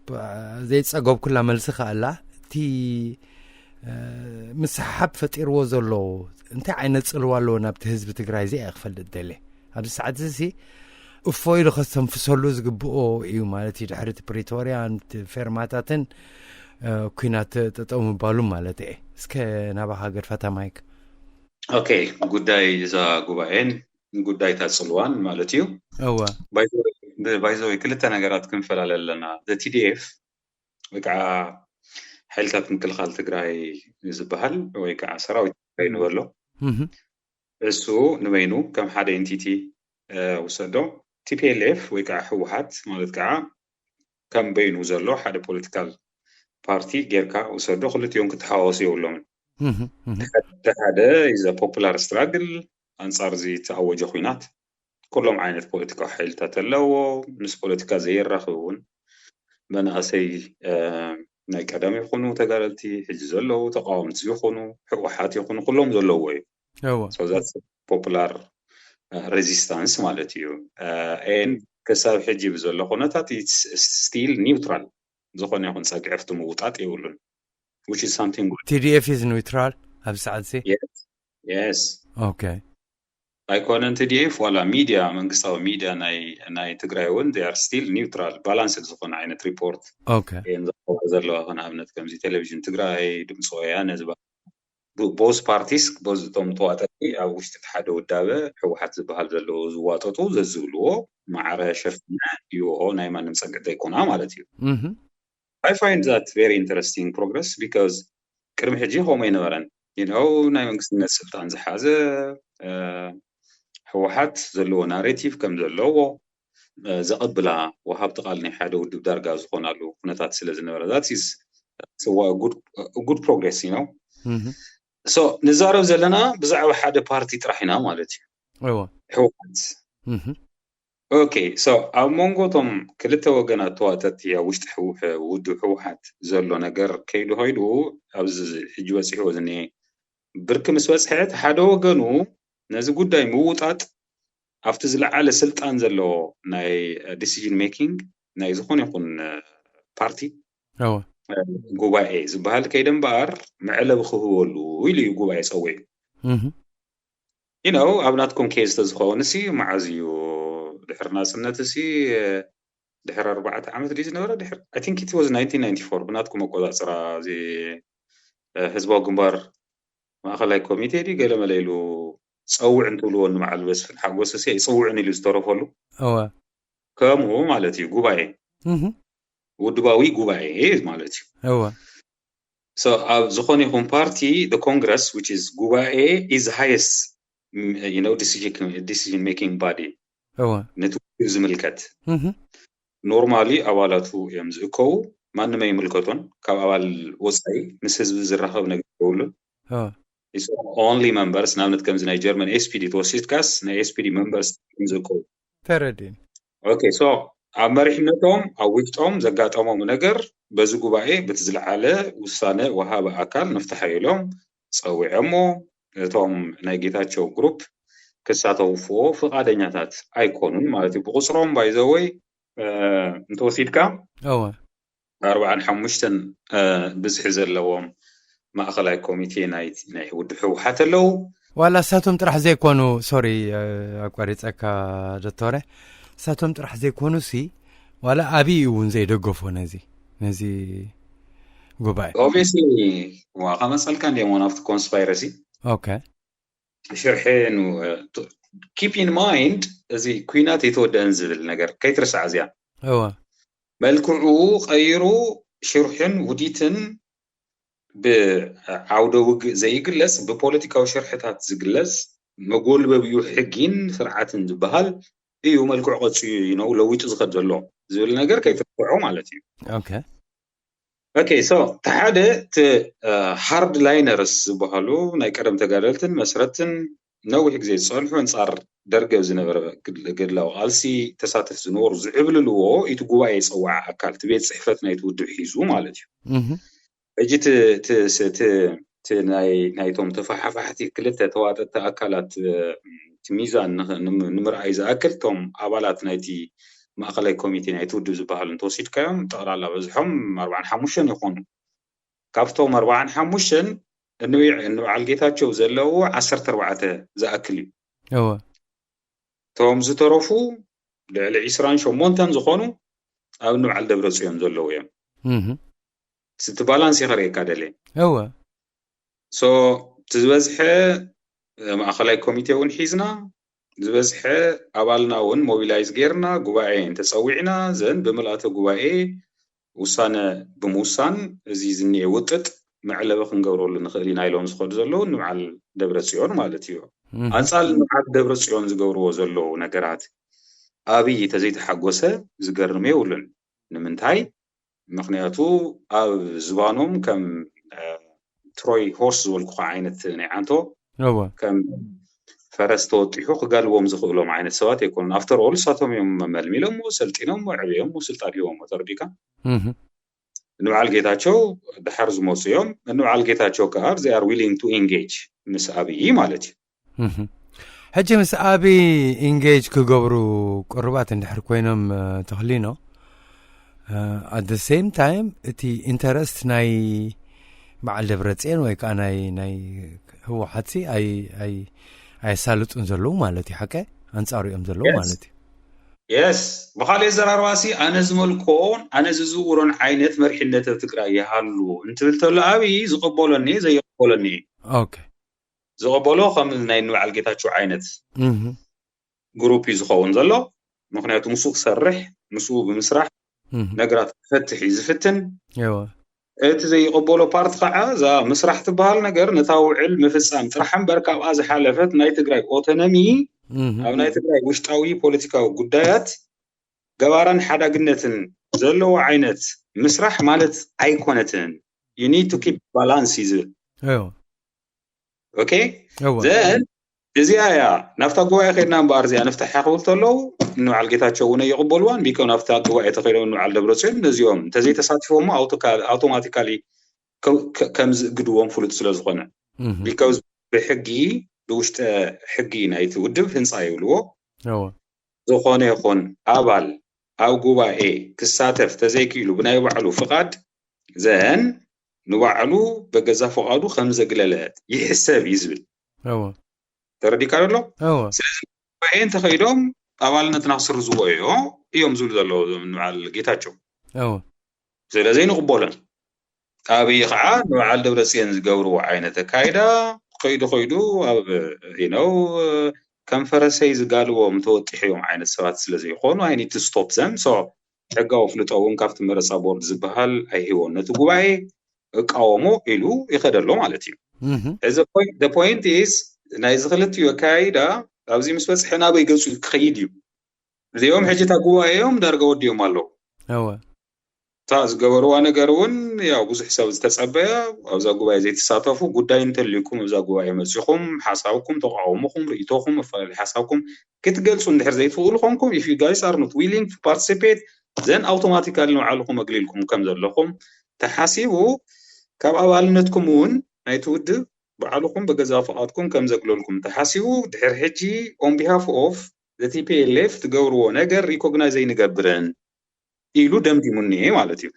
ዘይፀገብኩላ መልሲ ከኣላ እቲ ምስሓብ ፈጢርዎ ዘሎ እንታይ ዓይነት ፅልዋ ኣለዎ ናብቲ ህዝቢ ትግራይ እዚኣ ክፈልጥ ደለ ኣብዚ ሰዓት እዚ እፎ ኢሉ ከስተንፍሰሉ ዝግብኦ እዩ ማለት እዩ። ድሕሪ እቲ ፕሪቶርያን ፌርማታትን ኩናት ጠጠው ምባሉ ማለት እየ። እስከ ናባኻ ገድፋታ ማይክ። ኦኬ፣ ጉዳይ እዛ ጉባኤን ጉዳይ እታ ፅልዋን ማለት እዩ። እወ ባይዘወይ ክልተ ነገራት ክንፈላለ ኣለና። ቲዲኤፍ ወይ ከዓ ሓይልታት ምክልኻል ትግራይ ዝበሃል ወይ ከዓ ሰራዊት ትግራይ ንበሎ እሱ ንበይኑ ከም ሓደ ኤንቲቲ ውሰዶ። ቲፒኤልኤፍ ወይ ከዓ ህወሓት ማለት ከዓ ከም በይኑ ዘሎ ሓደ ፖለቲካል ፓርቲ ጌርካ ውሰዶ። ክልቲኦም ክተሓዋወሱ የብሎምን። ሓደ is a popular struggle ኣንጻር እዚ ተኣወጀ ኩናት ኩሎም ዓይነት ፖለቲካዊ ሓይልታት ኣለዎ። ምስ ፖለቲካ ዘየራኽብ እውን መናእሰይ ናይ ቀደም ይኹኑ ተጋደልቲ ሕጂ ዘለዉ ተቃወምቲ ይኹኑ ህወሓት ይኹኑ ኩሎም ዘለውዎ እዩ። እወ So that's popular resistance ማለት እዩ። And ክሳብ ሕጂ ብዘሎ ኩነታት still neutral ዝኾነ ይኹን ጸግዒ ኣብቲ ምውጣጥ የብሉን which is something good። ቲዲኤፍ is neutral ኣብዚ ሰዓት እዚ። Yes ኦኬ ኣይኮነን ቲዲኤፍ ዋላ ሚድያ መንግስታዊ ሚድያ ናይ ናይ ትግራይ እውን they are still neutral balanced ዝኾነ ዓይነት ሪፖርት ኦኬ እዮም ዘቕርቡ ዘለዋ። ንኣብነት ከምዚ ቴሌቪዥን ትግራይ፣ ድምፂ ወያነ ዝበ both parties both እቶም ተዋጠጥቲ ኣብ ውሽጢ እቲ ሓደ ውዳበ ህወሓት ዝበሃል ዘለዉ ዝዋጠጡ ዘዝብልዎ ማዕረ ሸፍነ ዩኦ ናይ ማንም ጸግዒ ዘይኮና ማለት እዩ። እህ I find that very interesting progress because ቅድሚ ሕጂ ከምኡ ኣይነበረን። You know ናይ መንግስትነት ስልጣን ዝሓዘ ህወሓት ዘለዎ ናሬቲቭ ከም ዘለዎ ዘቐብላ ወሃብቲ ቃል ናይ ሓደ ውድብ ዳርጋ ዝኾናሉ ኩነታት ስለ ዝነበረ that is good progress you know። So ንዛረብ ዘለና ብዛዕባ ሓደ ፓርቲ ጥራሕ ኢና ማለት እዩ። እወ ህወሓት እህ ኦኬ so ኣብ መንጎ እቶም ክልተ ወገናት ተዋጠጥቲ ኣብ ውሽጢ ህው- ውድብ ህወሓት ዘሎ ነገር ከይዱ ከይዱ ኣብዚ ሕጂ በፂሕዎ ዝኒኤ ብርኪ ምስ በፅሐ እቲ ሓደ ወገኑ ነዚ ጉዳይ ምውጣጥ ኣብቲ ዝለዓለ ስልጣን ዘለዎ ናይ decision making ናይ ዝኾነ ይኹን ፓርቲ እወ ጉባኤ ዝበሃል ከይደ እምበኣር መዕለቢ ክህበሉ ኢሉ እዩ ጉባኤ ፀዊዑ። እህ you know ኣብ ናትኩም ኬዝ ተዝኸውን ሲ መዓዝ እዩ ድሕሪ ናፅነት ሲ ድሕሪ ኣርባዕተ ዓመት ድዩ ዝነበረ ድሕሪ I think it was nineteen ninety-four ብናትኩም ኣቆፃፅራ እዚ ህዝባዊ ግንባር ማእኸላይ ኮሚቴ ድዩ ገለመለ ኢሉ ፀውዕ እንትብልዎ ንበዓል መስፍን ሓጎስ ሲ ኣይፀውዕን ኢሉ ዝተረፈሉ እወ ከምኡ ማለት እዩ። ጉባኤ እህ ውድባዊ ጉባኤ ማለት እዩ። እወ So ኣብ ዝኾነ ይኹን ፓርቲ the congress which is ጉባኤ is highest you know decision making body እወ ነቲ ውድብ ዝምልከት እህ normally ኣባላቱ እዮም ዝእከቡ። ማንም ኣይምልከቶን ካብ ኣባል ወፃኢ ምስ ህዝቢ ዝራኸብ ነገር የብሉን። እወ It's only members ንኣብነት ከምዚ ናይ ጀርመን ኤስፒዲ ተወሲድካስ ናይ ኤስፒዲ members እዮም ዝእከቡ። ተረዲን ኦኬ so ኣብ መሪሕነቶም ኣብ ውሽጦም ዘጋጠሞም ነገር በዚ ጉባኤ በቲ ዝለዓለ ውሳነ ወሃቢ ኣካል ንፍትሓ ኢሎም ፀዊዖሞ እቶም ናይ ጌታቸው ግሩፕ ክሳተፍዎ ፍቓደኛታት ኣይኮኑን ማለት እዩ። ብቁፅሮም ባይዘወይ እንተወሲድካ እወ ኣርባዓን ሓሙሽተን ብዝሒ ዘለዎም ማእኸላይ ኮሚቴ ናይ ናይ ውድብ ህወሓት ኣለዉ። ዋላ እሳቶም ጥራሕ ዘይኮኑ ሶሪ ኣቋሪፀካ ዶክተረ እሳቶም ጥራሕ ዘይኮኑ ሲ ዋላ ኣብይ እውን ዘይደገፎ ነዚ ነዚ ጉባኤ obviously ዋ ከመፀልካ እንዲኦም ውን ኣብቲ ኮንስፓይረሲ ኦኬ ሽርሒ keep in mind እዚ ኩናት ኣይተወደአን ዝብል ነገር ከይትርስዓ እዚኣ እወ መልክዑ ቀይሩ ሽርሕን ውዲትን ብዓውደ ውግእ ዘይግለጽ፣ ብፖለቲካዊ ሽርሕታት ዝግለጽ፣ መጎልበቢኡ ሕጊን ስርዓትን ዝበሃል እዩ። መልክዑ ቀጽዩ ነው ለዊጡ ዝኸድ ዘሎ ዝብል ነገር ከይትርትዖ ማለት እዩ። Okay. Okay, so ተሓደ እቲ ሃርድ ላይነርስ ዝበሃሉ ናይ ቀደም ተጋደልትን መስረትን ነዊሕ ግዜ ዝጸንሑ፣ ኣንጻር ደርግ ኣብ ዝነበረ ገድላዊ ቃልሲ ተሳተፍ ዝነበሩ ዝዕብልልዎ፣ እቲ ጉባኤ ዝጸወዐ ኣካል፣ እቲ ቤት ጽሕፈት ናይቲ ውድብ ሒዙ ማለት እዩ። ሕጂ እቲ ናይቶም ተፋሓፋሕቲ ክልተ ተዋጠጥቲ ኣካላት እቲ ሚዛን ንምርኣይ ዝኣክል፣ እቶም ኣባላት ናይቲ ማእኸላይ ኮሚቴ ናይቲ ውድብ ዝበሃሉ እንተወሲድካዮም፣ ጠቕላላ በዝሖም ኣርባዓን ሓሙሽተን ይኾኑ። ካብቶም ኣርባዓን ሓሙሽተን እንብዓል ጌታቸው ዘለውዎ ዓሰርተ ኣርባዕተ ዝኣክል እዩ። እቶም ዝተረፉ ልዕሊ ዒስራን ሸሞንተን ዝኾኑ ኣብ እንብዓል ደብረፅዮን ዘለዉ እዮም። እቲ ባላንስ ከርእየካ ደልየ። እወ። So እቲ ዝበዝሐ ማእኸላይ ኮሚቴ እውን ሒዝና፣ ዝበዝሐ ኣባልና እውን ሞቢላይዝ ጌርና፣ ጉባኤ እንተፀዊዕና፣ ዘን ብምልኣተ ጉባኤ ውሳነ ብምውሳን፣ እዚ ዝኒኤ ውጥጥ መዕለቢ ክንገብረሉ ንኽእል ኢና ኢሎም ዝኸዱ ዘለዉ ንብዓል ደብረ ፅዮን ማለት እዩ። ኣንፃል ንብዓል ደብረ ፅዮን ዝገብርዎ ዘለዉ ነገራት ኣብይ ተዘይተሓጎሰ ዝገርም የብሉን። ንምንታይ? ምኽንያቱ ኣብ ዝባኖም ከም ትሮይ ሆርስ ዝበልኩኻ ዓይነት ናይ ዓንቶ ከም ፈረስ ተወጢሑ ክጋልቦም ዝኽእሎም ዓይነት ሰባት ኣይኮኑን። ኣፍተር ኦል እሳቶም እዮም መመልሚሎሞ፣ ሰልጢኖሞ፣ ኣዕብዮሞ፣ ስልጣን ሂቦሞ። ተረዲካ? ንብዓል ጌታቸው ድሓር ዝመፁ እዮም። ንብዓል ጌታቸው ከዓ they are willing to engage ምስ ኣብይ ማለት እዩ። ሕጂ ምስ ኣብይ ኢንጌጅ ክገብሩ ቅሩባት እንድሕር ኮይኖም ተኽሊኖ፣ at the same time እቲ ኢንተረስት ናይ በዓል ደብረፅዮን ወይ ከዓ ናይ ናይ ህወሓት ኣየሳልጡን ዘለዉ ማለት እዩ። ሓቀ ኣንፃሩ እዮም ዘለዉ ማለት እዩ። የስ ብካልእ ዘራርባሲ ኣነ ዝመልክኦን ኣነ ዝዝውሮን ዓይነት መሪሕነት ኣብ ትግራይ ይሃሉ እንትብል ተሎ ኣብይ ዝቕበሎኒ ዘይቕበሎኒ ኦኬ ዝቐበሎ ከም ናይ ንበዓል ጌታቸው ዓይነት ግሩፕ እዩ ዝኸውን ዘሎ። ምክንያቱ ምስኡ ክሰርሕ ምስኡ ብምስራሕ ነገራት ክፈትሕ እዩ ዝፍትን። እቲ ዘይቀበሎ ፓርት ከዓ እዛ ምስራሕ ትበሃል ነገር ነታ ውዕል ምፍፃም ጥራሕ እምበር ካብኣ ዝሓለፈት ናይ ትግራይ ኦቶኖሚ ኣብ ናይ ትግራይ ውሽጣዊ ፖለቲካዊ ጉዳያት ገባራን ሓዳግነትን ዘለዎ ዓይነት ምስራሕ ማለት ኣይኮነትን። You need to keep balance እዩ ዝብል። ኦኬ ዘን እዚኣ እያ ናብታ ጉባኤ ከድና እምበኣር እዚኣ ንፍትሓ ክብል ተለዉ ንበዓል ጌታቸው እውን ኣይቕበልዋን። ቢኮ ናብታ ጉባኤ ተኸይዶም ንበዓል ደብረፅዮን ነዚኦም እንተዘይተሳቲፎሞ ኣውቶማቲካሊ ከም ዝእግድዎም ፍሉጥ ስለ ዝኾነ ቢካውዝ ብሕጊ ብውሽጠ ሕጊ ናይቲ ውድብ ህንፃ ይብልዎ። ዝኾነ ይኹን ኣባል ኣብ ጉባኤ ክሳተፍ ተዘይክኢሉ ብናይ ባዕሉ ፍቓድ ዘን ንባዕሉ በገዛ ፍቓዱ ከም ዘግለለ ይሕሰብ እዩ ዝብል። ተረዲካ ዘሎ? ስለዚ ጉባኤ እንተኸይዶም ኣባልነትና ክስርዝዎ እዮ እዮም ዝብሉ ዘለዉ ንበዓል ጌታቸው። ስለዚ ንቕበሎን ኣብይ ከዓ ንበዓል ደብረፅዮን ዝገብርዎ ዓይነት ኣካይዳ ከይዱ ከይዱ ኣብ ነው ከም ፈረሰይ ዝጋልቦም ተወጢሖም ዓይነት ሰባት ስለ ዘይኮኑ I need to stop them። So ሕጋዊ ኣፍልጦ እውን ካብቲ መረፃ ቦርድ ዝበሃል ኣይህቦን ነቲ ጉባኤ እቃወሞ ኢሉ ይኸደሎ ማለት እዩ። እዚ point is ናይዚ ክልቲኡ ኣካይዳ ኣብዚ ምስ በፅሐ ናበይ ገፁ ክኸይድ እዩ። እዚኦም ሕጂ እታ ጉባኤ እዮም ዳርጋ ወዲኦም ኣለዉ። እታ ዝገበርዋ ነገር እውን ያው ብዙሕ ሰብ ዝተፀበያ ኣብዛ ጉባኤ ዘይትሳተፉ ጉዳይ እንተልዩኩም ኣብዛ ጉባኤ መፂኹም ሓሳብኩም ተቃውሞኹም ርእይቶኹም መፈላለዩ ሓሳብኩም ክትገልፁ እንድሕር ዘይትኽእሉ ኮንኩም if you guys are not willing to participate then automatically ንባዕልኹም ኣግሊልኩም ከም ዘለኹም ተሓሲቡ ካብ ኣባልነትኩም እውን ናይቲ ውድብ ባዕልኹም ብገዛ ፍቓድኩም ከም ዘግለልኩም ተሓሲቡ ድሕር ሕጂ on behalf of the T P L F ትገብርዎ ነገር recognize ኣይንገብርን ኢሉ ደምዲሙኒ ማለት እዩ።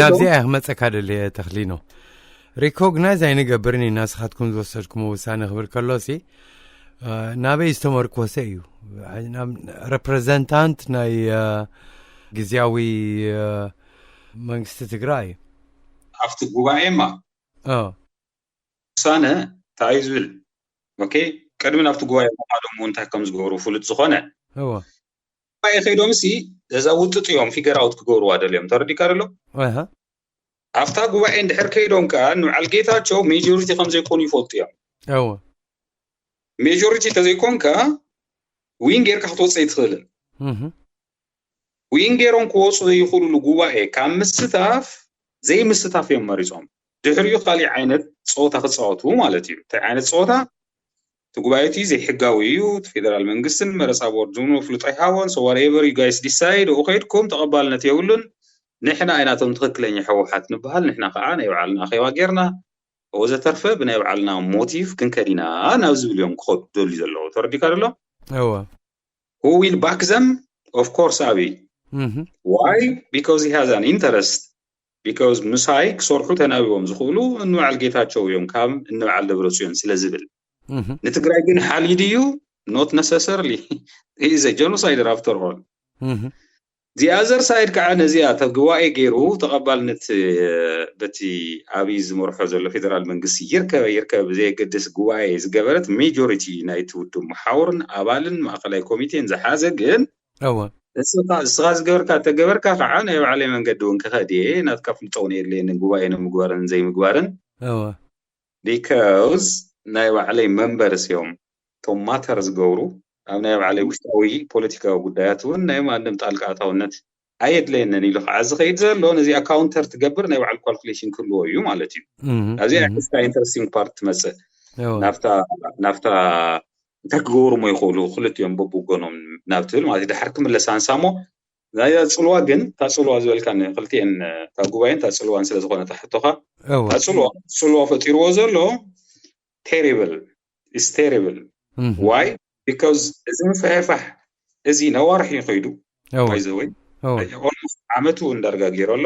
ናብዚኣ ክመፀካ ደልየ ተኽሊኖ recognize ኣይንገብርን ኢና ንስኻትኩም ዝወሰድኩም ውሳነ ክብል ከሎሲ ናበይ ዝተመርኮሰ እዩ? Representative ናይ ግዝያዊ መንግስቲ ትግራይ ኣብቲ ጉባኤማ ውሳነ እንታይ እዩ ዝብል? ኦኬ ቅድሚ ናብቲ ጉባኤ ምኻዶም እንታይ ከም ዝገብሩ ፍሉጥ ዝኾነ ጉባኤ ከይዶም ሲ እዛ ውጥጥ እዮም ፊገር ኣውት ክገብርዋ ደልዮም ተረዲካ ደሎ ኣብታ ጉባኤ እንድሕር ከይዶም ከኣ ንበዓል ጌታቸው ሜጆሪቲ ከም ዘይኮኑ ይፈልጡ እዮም። እወ ሜጆሪቲ ተዘይኮንካ ዊን ጌርካ ክትወፅእ ኣይትኽእልን። እህ ዊን ጌሮም ክወፁ ዘይኽእሉሉ ጉባኤ ካብ ምስታፍ ዘይምስታፍ እዮም መሪፆም። ድሕሪኡ ካሊእ ዓይነት ፀወታ ክፃወቱ ማለት እዩ። እንታይ ዓይነት ፀወታ? እቲ ጉባኤ እቲ ዘይሕጋዊ እዩ። እቲ ፌደራል መንግስትን መረፃ ቦርድን ፍሉጥ ኣይሃቦን። So whatever you guys decide፣ ኡ ከይድኩም ተቐባልነት የብሉን። ንሕና ኣይናቶም ትኽክለኛ ህወሓት ንበሃል፣ ንሕና ከዓ ናይ ባዕልና ኣኼባ ጌርና ወዘተርፈ ብናይ ባዕልና ሞቲቭ ክንከድ ኢና ናብ ዝብል እዮም ክኸዱ ደልዩ ዘለዉ። ተረዲካ ደሎ? እወ Who will back them? Of course ኣብይ። እህ Why? Because he has an interest. Because ምሳይ ክሰርሑ ተናቢቦም ዝኽእሉ እንበዓል ጌታቸው እዮም ካብ እንበዓል ደብረፅዮን ስለ ዝብል። እህ ንትግራይ ግን ሓልዩ ድዩ? Not necessarily. He is a genocider after all. እህ The other side ከዓ ነዚኣ ተጉባኤ ገይሩ ተቐባልነት በቲ ኣብይ ዝመርሖ ዘሎ ፌደራል መንግስቲ ይርከበ ይርከበ ብዘየገድስ ጉባኤ ዝገበረት ሜጆሪቲ ናይቲ ውድብ መሓውርን ኣባልን ማእኸላይ ኮሚቴን ዝሓዘ ግን እወ እስኻ ዝገበርካ ተገበርካ ከዓ ናይ ባዕለይ መንገዲ እውን ክኸድ እየ። ናትካ ፍልጦ እውን የድልየንን ጉባኤ ንምግባርን ዘይምግባርን። እወ Because ናይ ባዕለይ መንበርስ እዮም እቶም ማተር ዝገብሩ። ኣብ ናይ ባዕለይ ውሽጣዊ ፖለቲካዊ ጉዳያት እውን ናይ ማንም ጣልቃ ኣታውነት ኣየድለየንን ኢሉ ከዓ ዝኸይድ ዘሎ ነዚኣ ካውንተር ትገብር ናይ ባዕሉ ካልኩሌሽን ክህልዎ እዩ ማለት እዩ። ኣብዚኣ ኢንተረስቲንግ ፓርት ትመፅእ። ናፍታ ናፍታ እንታይ ክገብሩ ሞ ይኽእሉ ክልቲኦም በብወገኖም ናብ ትብል ማለት እዩ። ድሓር ክምለስ ኣንሳሞ ናይዛ ፅልዋ ግን እታ ፅልዋ ዝበልካ ክልቲኤን እታ ጉባኤን እታ ፅልዋን ስለ ዝኾነ እታ ሕቶኻ እታ ፅልዋ ፈጢርዎ ዘሎ ቴሪብል ኢስ ቴሪብል ዋይ ቢካዝ እዚ ምፍሕፋሕ እዚ ነዋርሒ ከይዱ ባይዘወይ ኦልሞስት ዓመቱ እንዳርጋ ገይሩ ኣሎ።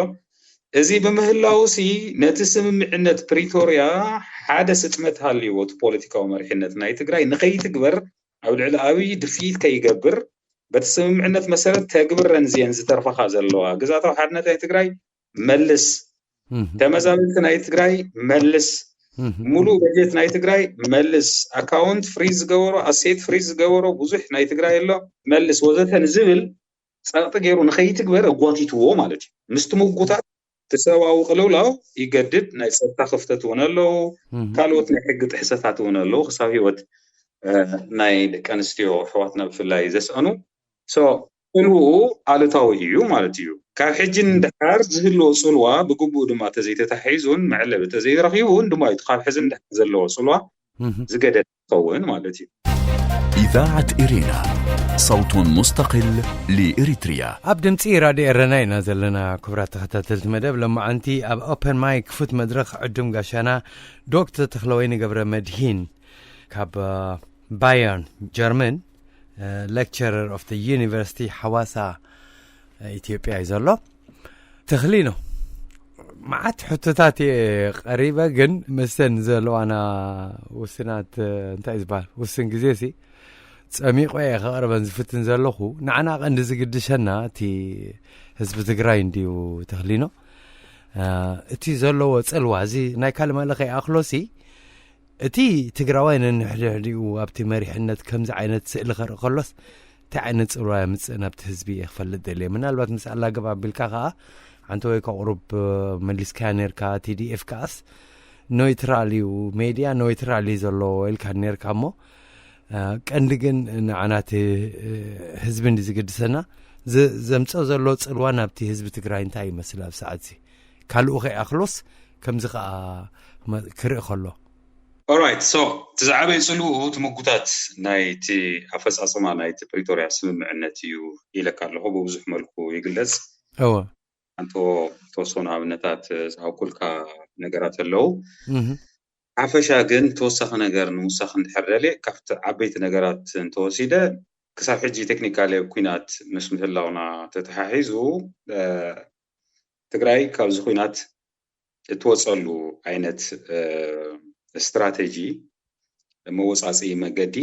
እዚ ብምህላው ሲ ነቲ ስምምዕነት ፕሪቶርያ ሓደ ስጥመት ሃልይዎ እቲ ፖለቲካዊ መሪሕነት ናይ ትግራይ ንኸይትግበር ኣብ ልዕሊ ኣብይ ድፍኢት ከይገብር በቲ ስምምዕነት መሰረት ተግብረን ዝየን ዝተርፋኻ ዘለዋ ግዛታዊ ሓድነት ናይ ትግራይ መልስ፣ ተመዛበልቲ ናይ ትግራይ መልስ፣ ሙሉእ በጀት ናይ ትግራይ መልስ፣ ኣካውንት ፍሪዝ ዝገበሮ ኣሴት ፍሪዝ ዝገበሮ ብዙሕ ናይ ትግራይ ኣሎ መልስ ወዘተ ንዝብል ፀቕጢ ገይሩ ንኸይትግበር ኣጓቲትዎ ማለት እዩ። ምስቲ ምጉታት እቲ ሰብኣዊ ቅልውላው ይገድድ። ናይ ፀጥታ ክፍተት እውን ኣለዉ። ካልኦት ናይ ሕጊ ጥሕሰታት እውን ኣለዉ። ክሳብ ህይወት ናይ ደቂ ኣንስትዮ ኣሕዋትና ብፍላይ ዘስአኑ ፅልውኡ ኣሉታዊ እዩ ማለት እዩ። ካብ ሕጂ ንደሓር ዝህልዎ ፅልዋ ብግቡእ ድማ ተዘይተታሒዙን መዕለቢ ተዘይረኺቡን ድማ እዩ ካብ ሕዚ ንደሓር ዘለዎ ፅልዋ ዝገደደ ዝኸውን ማለት እዩ። إذاعة إرينا، صوت مستقل لإريتريا. ኣብ ድምፂ ራድዮ ኤረና ኢና ዘለና። ክቡራት ተኸታተልቲ መደብ፣ ሎማዓንቲ ኣብ ኦፐን ማይክ ክፉት መድረኽ ዕዱም ጋሻና ዶክተር ተኽለወይኒ ገብረ መድሂን ካብ ባየርን ጀርመን፣ lecturer of the University ሓዋሳ ኢትዮጵያ እዩ ዘሎ። ተኽሊኖ፣ መዓት ሕቶታት እየ ቀሪበ፣ ግን መስተን ዘለዋና ውስናት እንታይ ዝበሃል ውስን ግዜ ሲ ጸሚቆ እየ ከቕርበን ዝፍትን ዘለኹ። ንዓና ቀንዲ ዝግድሸና እቲ ህዝቢ ትግራይ እንድዩ። ተኽሊኖ፣ እቲ ዘለዎ ጽልዋ እዚ ናይ ካልእ መለ ከይኣኽሎሲ እቲ ትግራዋይ ነንሕድሕዲኡ ኣብቲ መሪሕነት ከምዚ ዓይነት ስእሊ ከርኢ ከሎስ እንታይ ዓይነት ጽልዋ የምጽእ ናብቲ ህዝቢ እየ ክፈልጥ ደልየ። ምናልባት ምስ ኣላግብ ኣቢልካ ከኣ ሓንቲ ወይ ከቕሩብ መሊስካያ ነርካ። ቲዲኤፍ ከኣስ ኖይትራል እዩ፣ ሜድያ ኖይትራል እዩ ዘለዎ ኢልካ ነርካ። እሞ ቀንዲ ግን ንዓናቲ ህዝቢ እንዲ ዝግድሰና ዘምፀ ዘሎ ጽልዋ ናብቲ ህዝቢ ትግራይ እንታይ ይመስል ኣብ ሰዓትዚ? ካልኡ ከይኣኽሎስ ከምዚ ከኣ ክርኢ ከሎ ኦራይት ሶ እቲ ዝዓበየ ጽልውኡ እቲ ምጉታት ናይቲ ኣፈጻጽማ ናይቲ ፕሪቶርያ ስምምዕነት እዩ ኢለካ ኣለኹ። ብብዙሕ መልኩ ይግለጽ። እወ ኣንቶ ተወሰኑ ኣብነታት ዝሃብኩልካ ነገራት ኣለዉ። ሓፈሻ ግን ተወሳኺ ነገር ንምውሳኽ እንድሕር ደልየ ካብቲ ዓበይቲ ነገራት እንተወሲደ ክሳብ ሕጂ ቴክኒካሊ ኣብ ኩናት ምስ ምህላውና ተተሓሒዙ ትግራይ ካብዚ ኩናት እትወፀሉ ዓይነት ስትራቴጂ መወፃፅኢ መገዲ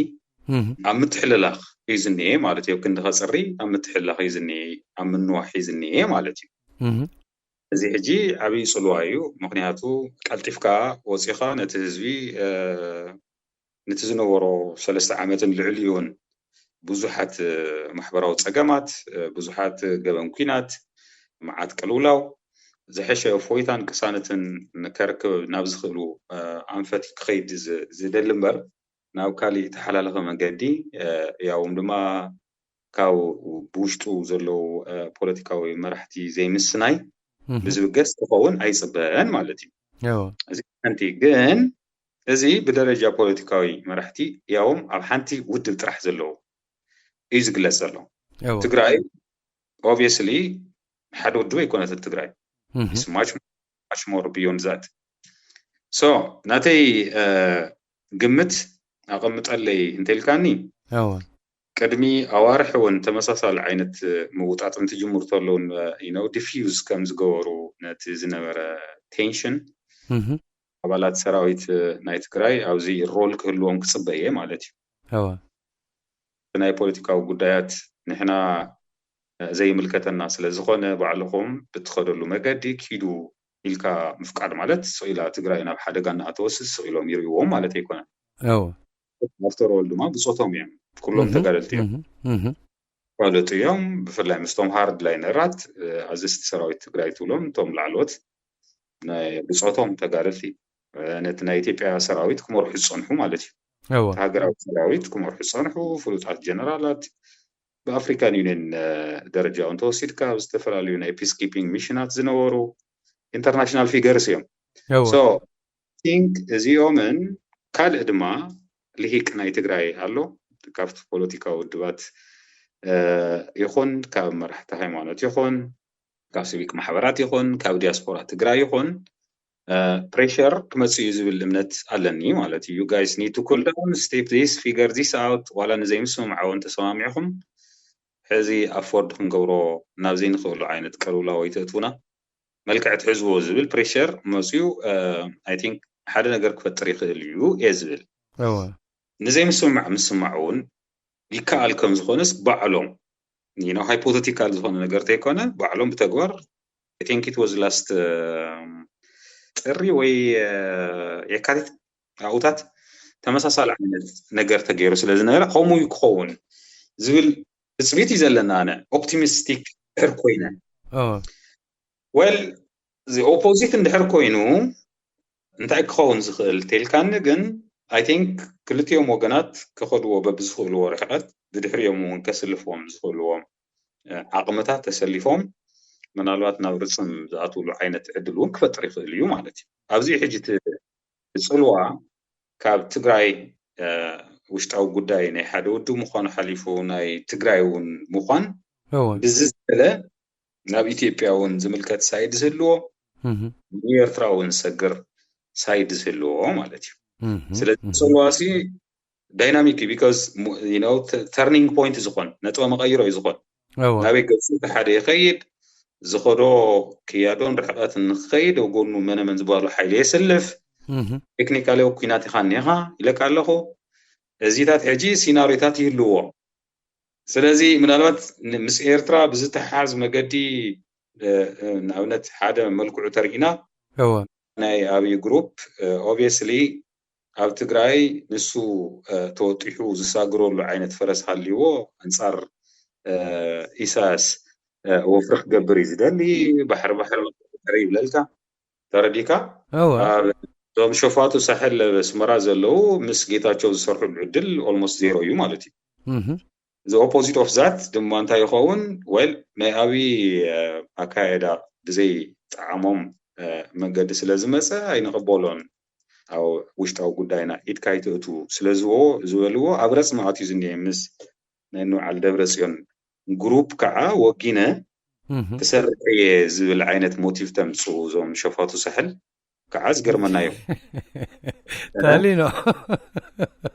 ኣብ ምትሕልላኽ እዩ ዝኒኤ ማለት እዩ። ክንዲ ከፅሪ ኣብ ምትሕልላኽ እዩ ዝኒኤ፣ ኣብ ምንዋሕ እዩ ዝኒኤ ማለት እዩ። እዚ ሕጂ ዓብዪ ፅልዋ እዩ። ምክንያቱ ቀልጢፍካ ወፂኻ ነቲ ህዝቢ ነቲ ዝነበሮ ሰለስተ ዓመትን ልዕሊኡን ብዙሓት ማሕበራዊ ፀገማት፣ ብዙሓት ገበን ኩናት፣ መዓት ቅልውላው ዝሐሸ እፎይታን ቅሳነትን ከርክብ ናብ ዝኽእሉ ኣንፈት ክኸይድ ዝደሊ እምበር ናብ ካሊእ ተሓላለኸ መንገዲ ያውም ድማ ካብ ብውሽጡ ዘለዉ ፖለቲካዊ መራሕቲ ዘይምስናይ ብዝብገስ ክኸውን ኣይፅበን ማለት እዩ። እዚ ሓንቲ ግን እዚ ብደረጃ ፖለቲካዊ መራሕቲ ያውም ኣብ ሓንቲ ውድብ ጥራሕ ዘለዉ እዩ ዝግለፅ ዘሎ። ትግራይ obviously ሓደ ውድብ ኣይኮነትን ትግራይ much more beyond that. So ናተይ ግምት ኣቐምጠለይ እንተልካኒ ቅድሚ ኣዋርሕ እውን ተመሳሳሊ ዓይነት ምውጣጥ እንትጅምሩ ተለውን diffuse ከም ዝገበሩ ነቲ ዝነበረ ቴንሽን ኣባላት ሰራዊት ናይ ትግራይ ኣብዚ ሮል ክህልዎም ክፅበ እየ ማለት እዩ። ናይ ፖለቲካዊ ጉዳያት ንሕና ዘይምልከተና ስለ ዝኾነ ባዕልኹም ብትኸደሉ መገዲ ኪዱ ኢልካ ምፍቃድ ማለት ስቕ ኢላ ትግራይ ናብ ሓደጋ እናኣተወስ ስቕ ኢሎም ይርእዎም ማለት ኣይኮነን። After all ድማ ብፆቶም እዮም፣ ኩሎም ተጋደልቲ እዮም። ፋለጡ እዮም። ብፍላይ ምስቶም ሃርድ ላይነራት ኣዘዝቲ ሰራዊት ትግራይ ትብሎም እቶም ላዕሎት ናይ ብፆቶም ተጋደልቲ ነቲ ናይ ኢትዮጵያ ሰራዊት ክመርሑ ዝፀንሑ ማለት እዩ። ሃገራዊ ሰራዊት ክመርሑ ዝፀንሑ ፍሉጣት ጀነራላት ብኣፍሪካን ዩኒየን ደረጃ እውን ተወሲድካ ኣብ ዝተፈላለዩ ናይ ፒስ ኪፒንግ ሚሽናት ዝነበሩ ኢንተርናሽናል ፊገርስ እዮም። ቲንክ እዚኦምን ካልእ ድማ ልሂቅ ናይ ትግራይ ኣሎ ካብቲ ፖለቲካዊ ውድባት ይኹን ካብ መራሕቲ ሃይማኖት ይኹን ካብ ሲቪክ ማሕበራት ይኹን ካብ ዲያስፖራ ትግራይ ይኹን ፕሬሸር ክመፅእ እዩ ዝብል እምነት ኣለኒ ማለት እዩ። You guys need to cool down, step this, figure this out። ዋላ ንዘይምስምማዕ እውን ተሰማሚዕኹም ሕዚ ኣፎርድ ክንገብሮ ናብ ዘይንኽእሉ ዓይነት ቀልውላ ወይ ተእትውና መልክዕ ትሕዝዎ ዝብል ፕሬሸር መፅዩ I think ሓደ ነገር ክፈጥር ይኽእል እዩ እየ ዝብል። ንዘይምስምማዕ ምስማዕ እውን ይከኣል ከም ዝኾነስ ባዕሎም ሃይፖቴቲካል ዝኾነ ነገር ተይኮነ ባዕሎም ብተግባር I think it was last ጥሪ ወይ የካቲት ኣብኡታት ተመሳሳሊ ዓይነት ነገር ተገይሩ ስለ ዝነበረ ከምኡ እዩ ክኸውን ዝብል ትፅቢት እዩ ዘለና። ኣነ ኦፕቲሚስቲክ ድሕር ኮይነ well እዚ ኦፖዚት እንድሕር ኮይኑ እንታይ ክኸውን ዝኽእል ተልካኒ ግን I think ክልቲኦም ወገናት ከኸድዎ በብዝኽእልዎ ርሕቀት ብድሕሪኦም እውን ከስልፍዎም ዝኽእልዎም ዓቕምታት ተሰሊፎም ምናልባት ናብ ርፅም ዝኣትውሉ ዓይነት ዕድል እውን ክፈጥር ይኽእል እዩ ማለት እዩ። ኣብዚ ሕጂ እቲ ፅልዋ ካብ ትግራይ ውሽጣዊ ጉዳይ ናይ ሓደ ውድብ ምዃኑ ሓሊፉ ናይ ትግራይ እውን ምዃን ብዝዝተለ ናብ ኢትዮጵያ እውን ዝምልከት ሳይድ ዝህልዎ ንኤርትራ እውን ዝሰግር ሳይድ ዝህልዎ ማለት እዩ። ስለዚ ፅልዋ ሲ ዳይናሚክ እዩ because turning point ዝኾን ነጥበ መቐይሮ እዩ ዝኾን ናበይ ገፁ እቲ ሓደ ይኸይድ ዝኸዶ ክያዶን ርሕቀት ንክኸይድ ኣብ ጎኑ መነመን ዝበሃሉ ሓይሊ የስልፍ ቴክኒካሊ ኩናት ኢኻ እኒኻ ኢለካ ኣለኹ። እዚታት ሕጂ ሲናሪዮታት ይህልዎ። ስለዚ ምናልባት ምስ ኤርትራ ብዝተሓዝ መገዲ ንኣብነት ሓደ መልክዑ ተርኢና ናይ ኣብይ ግሩፕ obviously ኣብ ትግራይ ንሱ ተወጢሑ ዝሳግረሉ ዓይነት ፈረስ ሃልይዎ ኣንፃር ኢሳያስ ወፍሪ ክገብር እዩ ዝደሊ። ባሕሪ ባሕሪ ይብለልካ ተረዲካ። እዞም ሸፋቱ ሳሕል ኣስመራ ዘለዉ ምስ ጌታቸው ዝሰርሕሉ ዕድል ኦልሞስት ዜሮ እዩ ማለት እዩ። The opposite of that ድማ እንታይ ይኸውን? Well ናይ ኣብይ ኣካየዳ ብዘይ ጠዓሞም መንገዲ ስለ ዝመፀ ኣይንቕበሎን። ኣብ ውሽጣዊ ጉዳይና ኢድካ ኣይትእቱ ስለ ዝበልዎ ኣብ ረፅሚ ኣትዩ ዝኒሀ ምስ ናይ ንበዓል ደብረፅዮን ግሩፕ ከዓ ወጊነ ክሰርሕ እየ ዝብል ዓይነት ሞቲቭ ተምፅኡ እዞም ሸፋቱ ሳሕል ከዓ ዝገርመና እዮም። ታሊኖ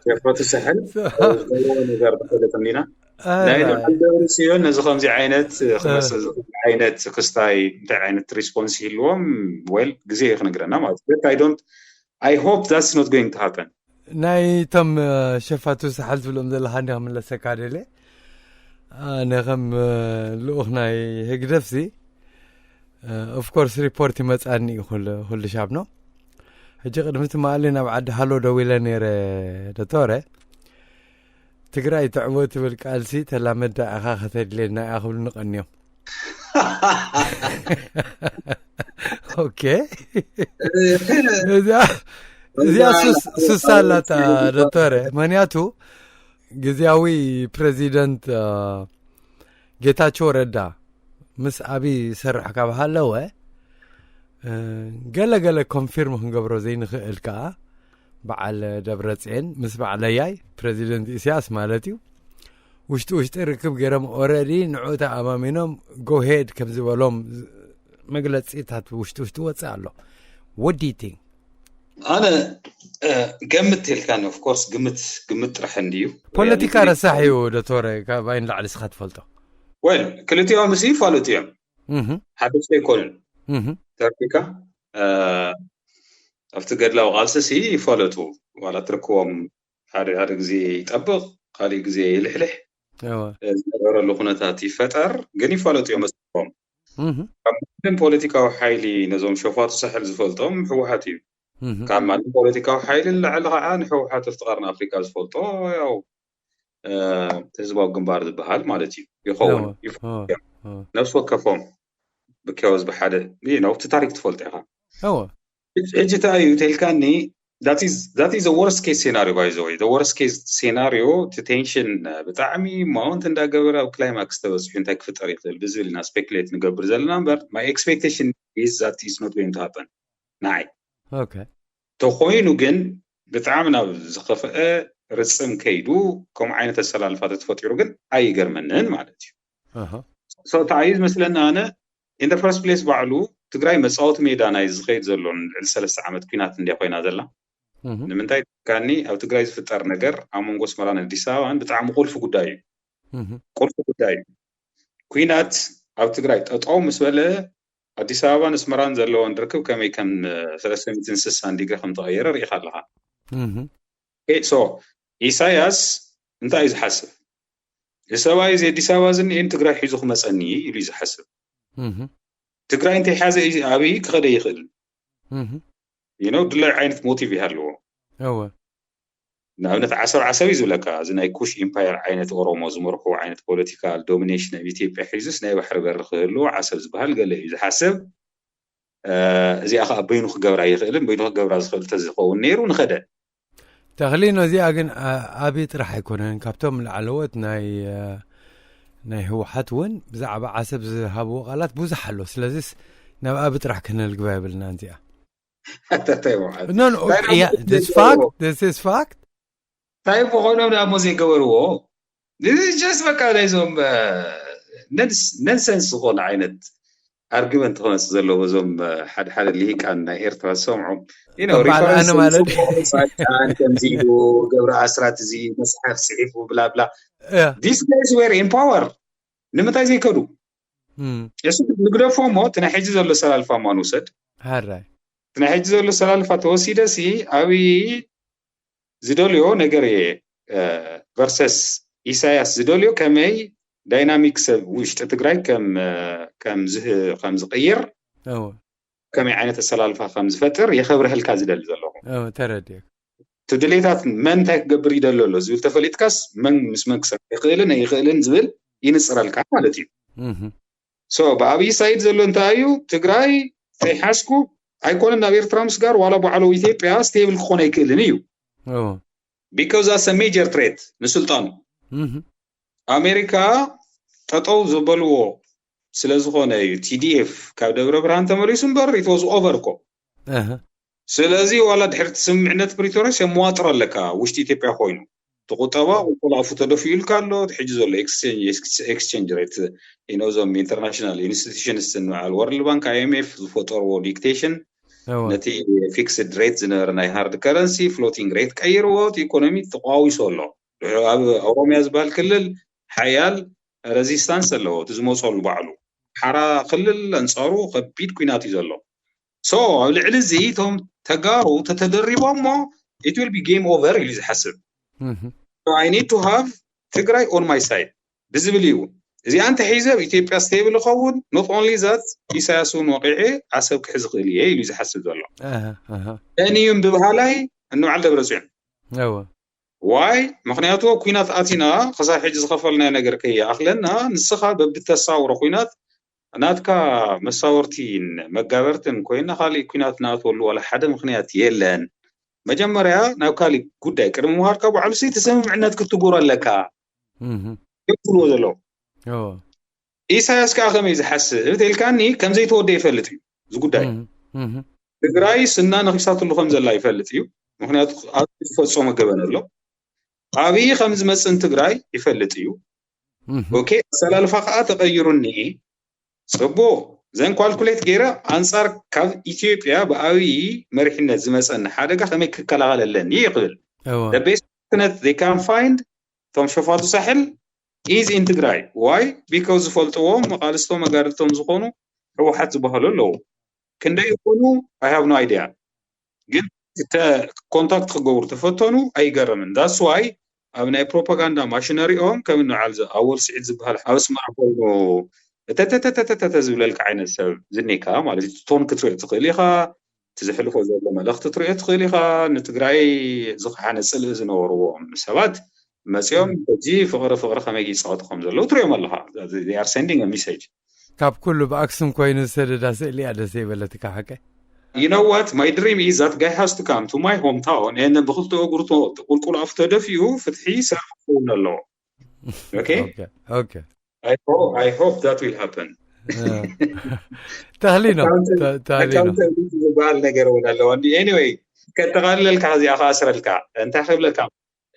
ሸፋቱ ሳሕል ዝገርመ ነገር ተፈለጠኒና ናይ ንበዓል ደብረፅዮን ነዚ ከምዚ ዓይነት ክመስል ዝኽእል ዓይነት ክስታይ እንታይ ዓይነት ሪስፖንስ ይህልዎም well ግዜ እዩ ክነግረና ማለት እዩ። I don't I hope that's not going to happen። ናይቶም ሸፋቱ ሳሕል ትብሎም ዘለካ እንዲ ክምለሰካ ደለ ኣነ ከም ልኡኽ ናይ ህግደፍሲ ኦፍኮርስ ሪፖርት ይመፃኒ እዩ ኩሉ ሻብ ነው። ሕጂ ቅድሚ ትማሊ ናብ ዓዲ ሃሎ ደው ኢለ ነይረ። ዶቶረ ትግራይ ትዕቦ ትብል ቃልሲ ተላመዳ ኢኻ ከተድልየና እያ ክብሉ ንቀንዮም። ኦኬ። እዚኣ እዚኣ ሱስ- ሱስ ኣላታ ዶክተር። ምክንያቱ ግዜያዊ ፕሬዚደንት ጌታቸው ረዳ ምስ ኣብይ ይሰርሕ ካብ ሃለወ፣ ገለ ገለ ኮንፊርም ክንገብሮ ዘይንኽእል ከኣ፣ በዓል ደብረጽዮን ምስ በዓለያይ ፕሬዚደንት ኢሳያስ ማለት እዩ፣ ውሽጢ ውሽጢ ርክብ ገይሮም፣ ኦረዲ ንዑ ተኣማሚኖም ጎሄድ ከም ዝበሎም መግለጺታት ውሽጢ ውሽጢ ወፅእ ኣሎ። ወዲ ቲንግ? ኣነ ገምት ኢልካኒ። ኦፍኮርስ ግምት ግምት ጥራሕ እንድዩ። ፖለቲካ ረሳሕ እዩ ዶክተር፣ ካብ ኣይ ንላዕሊ እስኻ ትፈልጦ? ወል ክልቲኦም ሲ ይፋለጡ እዮም። ሓደ ሰ ኣይኮኑን። ተርካ ኣብቲ ገድላዊ ቃልሲ ሲ ይፋለጡ። ዋላ ትርክቦም ሓደ ሓደ ግዜ ይጠብቕ፣ ካሊእ ግዜ ይልሕልሕ፣ ዝነበረሉ ኩነታት ይፈጠር፣ ግን ይፋለጡ እዮም መስሎም። ካብ ማንም ፖለቲካዊ ሓይሊ ነዞም ሸፋቱ ሳሕል ዝፈልጦም ህወሓት እዩ። ካብ ማንም ፖለቲካዊ ሓይሊ ንላዕሊ ከዓ ንህወሓት ኣብቲ ቀርኒ ኣፍሪካ ዝፈልጦ ያው ህዝባዊ ግንባር ዝበሃል ማለት እዩ ይኸውን። ነፍሲ ወከፎም ብኬዎዝ ብሓደ ነውቲ ታሪክ ትፈልጦ ኢኻ። ሕጂ እንታይ እዩ ተልካኒ? That is the worst case scenario, by the way. The worst case scenario, እቲ ቴንሽን ብጣዕሚ ማውንት እንዳገበረ ኣብ ክላይማክስ ተበፂሑ እንታይ ክፍጠር ይኽእል ብዝብል ኢና ስፔክሌት ንገብር ዘለና እምበር፣ my expectation is that is not going to happen። ንዓይ ኦኬ። ተኮይኑ ግን ብጣዕሚ ናብ ዝኸፍአ ርፅም ከይዱ ከምኡ ዓይነት ኣሰላልፋ ተተፈጢሩ ግን ኣይገርመንን ማለት እዩ። ኣሃ። So እንታይ እዩ ዝመስለኒ ኣነ፣ in the first place ባዕሉ ትግራይ መፃወቲ ሜዳ ናይ ዝኸይድ ዘሎ ልዕሊ ሰለስተ ዓመት ኲናት እንድያ ኮይና ዘላ። እህ። ንምንታይ ካኒ ኣብ ትግራይ ዝፍጠር ነገር ኣብ መንጎ ኣስመራን ኣዲስ ኣበባን ብጣዕሚ ቁልፊ ጉዳይ እዩ። እህ። ቁልፊ ጉዳይ እዩ። ኲናት ኣብ ትግራይ ጠጠው ምስ በለ ኣዲስ ኣበባን ኣስመራን ዘለዎን ርክብ ከመይ ከም ሰለስተ ሚእትን ስሳን ዲግሪ ከም ተቐየረ ርኢኻ ኣለኻ። እህ። Okay, so ኢሳያስ እንታይ እዩ ዝሓስብ? እዚ ሰብኣይ እዚ ኣዲስ ኣበባ ዝኒኤን ትግራይ ሒዙ ክመፀኒ ኢሉ እዩ ዝሓስብ። እህ። ትግራይ እንተይሓዘ እዩ ኣብይ ክኸደ ይኽእል። እህ። You know ድላይ ዓይነት ሞቲቭ ይሃለዎ። እወ። ንኣብነት ዓሰብ ዓሰብ እዩ ዝብለካ። እዚ ናይ ኩሽ ኢምፓየር ዓይነት ኦሮሞ ዝመርሑ ዓይነት ፖለቲካል ዶሚኔሽን ኣብ ኢትዮጵያ ሒዙስ ናይ ባሕሪ በሪ ክህልዎ ዓሰብ ዝበሃል ገለ እዩ ዝሓስብ። እዚኣ ከዓ በይኑ ክገብራ ይኽእልን በይኑ ክገብራ ዝኽእል ተዝኸውን ነይሩ ንኸደ። ተኽሊኖ፣ እዚኣ ግን ኣ- ኣብይ ጥራሕ ኣይኮነን። ካብቶም ላዕለዎት ናይ እ፣ ናይ ህወሓት እውን ብዛዕባ ዓሰብ ዝሃብዎ ቃላት ብዙሕ ኣሎ። ስለዚስ ናብ ኣብይ ጥራሕ ክነልግባ የብልና እዚኣ። እንታይ ማለት? No, no, እንታይ yeah, ማለት this ነው? fact, this is fact. እንታይ ምኾኖም ደኣ እሞ ዘይገበርዎ? This is just በቃ ናይዞም ነንሰንስ ዝኾነ ዓይነት ኣርጊመንት ክመፅእ ዘለዎ እዞም ሓደ ሓደ ልሂቃን ናይ ኤርትራ ዝሰምዖም። You know, ከም በዓል ኣነ reference ማለት። ዝሰምዖ ፃድቃን ከምዚ ኢሉ፣ ገብረ ኣስራት እዚ መፅሓፍ ፅሒፉ ብላ ብላ። Yeah. These guys were in power። ንምንታይ ዘይከዱ? እም፣ እሱ ንግደፎ እሞ እቲ ናይ ሕጂ ዘሎ ሰላልፋ እማ ንውሰድ። ሃራይ። እቲ ናይ ሕጂ ዘሎ ሰላልፋ ተወሲደ ሲ ኣብይ ዝደልዮ ነገር እየ ቨርሰስ ኢሳያስ ዝደልዮ ከመይ ዳይናሚክ ሰብ ውሽጢ ትግራይ ከም ከም ዝህ- ከም ዝቕይር እወ። ከመይ ዓይነት ኣሰላልፋ ከም ዝፈጥር የኸብረህልካ ዝደሊ ዘለኹ። እወ፣ ተረዲእካ። እቲ ድሌታት መን እንታይ ክገብር ይደሎ ኣሎ ዝብል ተፈሊጥካስ መን ምስ መን ክሰርሕ ይኽእልን ኣይኽእልን ዝብል ይንፅረልካ ማለት እዩ። እህ። So ብኣብይ ሳይድ ዘሎ እንታይ እዩ? ትግራይ ተይሓዝኩ ኣይኮነን ናብ ኤርትራ ምስጋር ዋላ ባዕሉ ኢትዮጵያ ስቴብል ክኾን ኣይክእልን እዩ። እወ። Because that's a major threat ንስልጣኑ። እህ። ኣሜሪካ ጠጠው ዝበልዎ ስለ ዝኾነ እዩ። ቲዲኤፍ ካብ ደብረ ብርሃን ተመሊሱ እምበር it was over እኮ። እህ። ስለዚ ዋላ ድሕሪ እቲ ስምምዕነት ፕሪቶሪያስ የመዋጥሮ ኣለካ ውሽጢ ኢትዮጵያ ኮይኑ እቲ ቁጠባ ቁልቁል ኣፉ ተደፊኡ ኢልካ ኣሎ። እቲ ሕጂ ዘሎ ኤክስቼንጅ ሬት እዞም ኢንተርናሽናል ኢንስቲቱሽንስ ንበዓል ወርልድ ባንክ ኣይኤምኤፍ ዝፈጠርዎ ዲክቴሽን እወ። ነቲ ፊክስድ ሬት ዝነበረ ናይ ሃርድ ከረንሲ ፍሎቲንግ ሬት ቀይርዎ። እቲ ኢኮኖሚ ተቋዊሱ ኣሎ። ኣብ ኦሮሚያ ዝበሃል ክልል ሓያል ሬዚስታንስ ኣለዎ። እቲ ዝመፀሉ ባዕሉ ሓራ ክልል ኣንፃሩ ከቢድ ኲናት እዩ ዘሎ። So ኣብ ልዕሊ እዚ እቶም ተጋሩ ተተደሪቦም እሞ it will be game over ኢሉ ዝሓስብ። እህ። So I need to have ትግራይ on my side ብዝብል እዩ። እዚኣ እንተሒዘ ኣብ ኢትዮጵያ ስቴብል ይኸውን። Not only that ኢሳያስ እውን ወቂዐ ዓሰብ ክሕዝ ይኽእል እየ ኢሉ ዝሓስብ ዘሎ። ኣሃ፣ ኣሃ። እኒዩም ብባህላይ እንበዓል ደብረፅዮን እወ። ዋይ ምክንያቱ ኲናት ኣቲና ክሳብ ሕጂ ዝኸፈልናዮ ነገር ከይኣኽለና ንስኻ በብተሳውሮ ኲናት ናትካ መሳወርቲን መጋበርትን ኮይና ካልእ ኲናት ንኣትወሉ ዋላ ሓደ ምኽንያት የለን። መጀመርያ ናብ ካልእ ጉዳይ ቅድሚ ምኻድካ ባዕሉሲ እቲ ስምምዕነት ክትግብሮ ኣለካ እዮም ዝብልዎ ዘለዉ። ኢሳያስ ከዓ ከመይ ዝሓስብ ተልካኒ ከም ዘይተወደ ይፈልጥ እዩ እዚ ጉዳይ። ትግራይ ስና ነኺሳትሉ ከም ዘላ ይፈልጥ እዩ። ምክንያቱ ኣብ ዝፈፀሞ ገበን ኣሎ። ኣብይ ከም ዝመፅእ ንትግራይ ይፈልጥ እዩ። ኦኬ፣ ኣሰላልፋ ከዓ ተቀይሩ እኒኤ። ፅቡቅ፣ ዘን ኳልኩሌት ገይረ ኣንፃር ካብ ኢትዮጵያ ብኣብይ መሪሕነት ዝመፀኒ ሓደጋ ከመይ ክከላኸለለኒ ይኽእል። በቤስነት they can find እቶም ሸፋቱ ሳሕል is in ትግራይ። ዋይ? ቢካውዝ ዝፈልጥዎም መቃልስቶም መጋድልቶም ዝኾኑ ህወሓት ዝበሃሉ ኣለዉ። ክንደይ ይኾኑ? I have no idea። ግን ኮንታክት ክገብሩ ተፈተኑ ኣይገርምን። ዳስ ዋይ ኣብ ናይ ፕሮፓጋንዳ ማሽነሪኦም ከም ንዓል ኣወል ስዒድ ዝበሃል ኣብ ኣስመራ ኮይኑ ተተተተተተ ዝብለልካ ዓይነት ሰብ ዝኔካ ማለት እዩ። ቶን ክትሪኦ ትኽእል ኢኻ። እቲ ዘሕልፎ ዘሎ መልእኽቲ ትሪኦ ትኽእል ኢኻ። ንትግራይ ዝኸሓነ ፅልኢ ዝነበርዎም ሰባት መፂኦም ሕጂ ፍቕሪ ፍቕሪ ከመይ ይፃወቱ ከም ዘለዉ ትሪኦም ኣለኻ። They are sending a message። ካብ ኩሉ ብኣክሱም ኮይኑ ዝሰደዳ ስእሊ እያ ደስ ዘይበለትካ ሓቀ። You know what? My dream is that guy has to come to my hometown and ብክልተ እግሩ ቁልቁል ኣፉ ተደፊኡ ፍትሒ ሰልፊ ክኸውን ኣለዎ። Okay? Okay. I hope, I hope that will happen። ተህሊኖ ተህሊኖ ዝበሃል ነገር እውን ኣለዎ። Anyway፣ ከጠቓልለልካ እዚኣ ከኣስረልካ እንታይ ክብለካ፣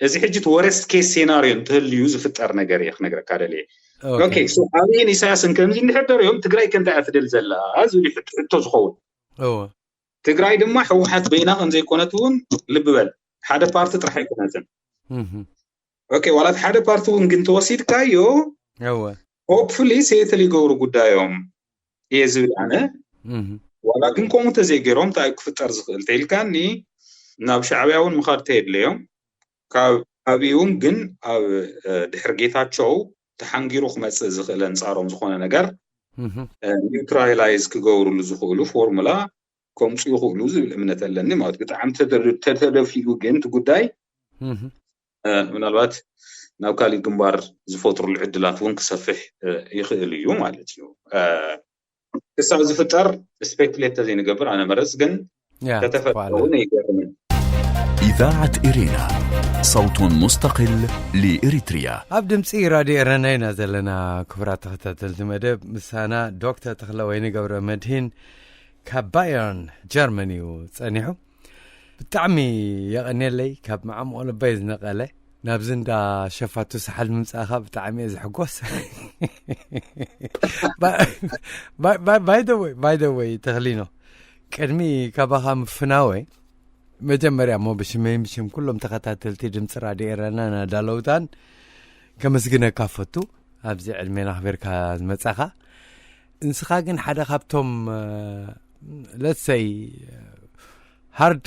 እዚ ሕጂ እቲ ወረስት ኬስ ሴናርዮ እንትህልዩ ዝፍጠር ነገር እየ ክነግረካ ደልየ። ኦኬ፣ ሶ ኣብይን ኢሳያስን ከምዚ እንድሕር ደሪዮም ትግራይ ከ እንታይ እያ ትደሊ ዘላ ዝብል እዩ ሕቶ ዝኸውን። ትግራይ ድማ ህወሓት በይና ከም ዘይኮነት እውን ልቢ በል። ሓደ ፓርቲ ጥራሕ ኣይኮነትን። ኦኬ፣ ዋላ እቲ ሓደ ፓርቲ እውን ግን ተወሲድካዮ፣ ሆፕፉሊ ሴትል ይገብሩ ጉዳዮም እየ ዝብል ኣነ። ዋላ ግን ከምኡ እንተዘይገይሮም እንታይ ክፍጠር ዝኽእል ተኢልካኒ፣ ናብ ሻዕብያ እውን ምኻድ ተየድለዮም። ካብ ኣብይ እውን ግን ኣብ ድሕሪ ጌታቸው ተሓንጊሩ ክመፅእ ዝኽእል ኣንፃሮም ዝኾነ ነገር ኒውትራላይዝ ክገብርሉ ዝኽእሉ ፎርሙላ ከምፁ ይኽእሉ ዝብል እምነት ኣለኒ ማለት። ብጣዕሚ ተተደፊኡ ግን እቲ ጉዳይ ምናልባት ናብ ካሊእ ግንባር ዝፈጥሩሉ ዕድላት እውን ክሰፍሕ ይኽእል እዩ ማለት እዩ። ክሳብ ዝፍጠር ስፔክሌት ተዘይንገብር ኣነ መረፅ ግን ተተፈጠረ እውን ኣይገርምን። إذاعة إرينا، صوت مستقل لإريتريا. ኣብ ድምፂ ራድዮ ኤረና ኢና ዘለና። ክቡራት ተኸታተልቲ መደብ፣ ምሳና ዶክተር ተኽለ ወይኒ ገብረ መድሂን ካብ ባየርን ጀርመን እዩ ጸኒሑ። ብጣዕሚ የቐንየለይ፣ ካብ መዓሙቕ ልበይ ዝነቐለ ናብዚ እንዳ ሸፋቱ ሰሓል ምምጻእኻ ብጣዕሚ እየ ዝሕጎስ። ባይደወይ ባይደወይ ተኽሊኖ፣ ቅድሚ ካባኻ ምፍናወይ መጀመርያ እሞ ብሽመይን ብሽም ኩሎም ተኸታተልቲ ድምፂ ራድዮ ኤረናን ኣዳለውታን ከመስግነካ ፈቱ፣ ኣብዚ ዕድሜና ኣኽቢርካ ዝመጻኻ። ንስኻ ግን ሓደ ካብቶም ለትሰይ ሃርድ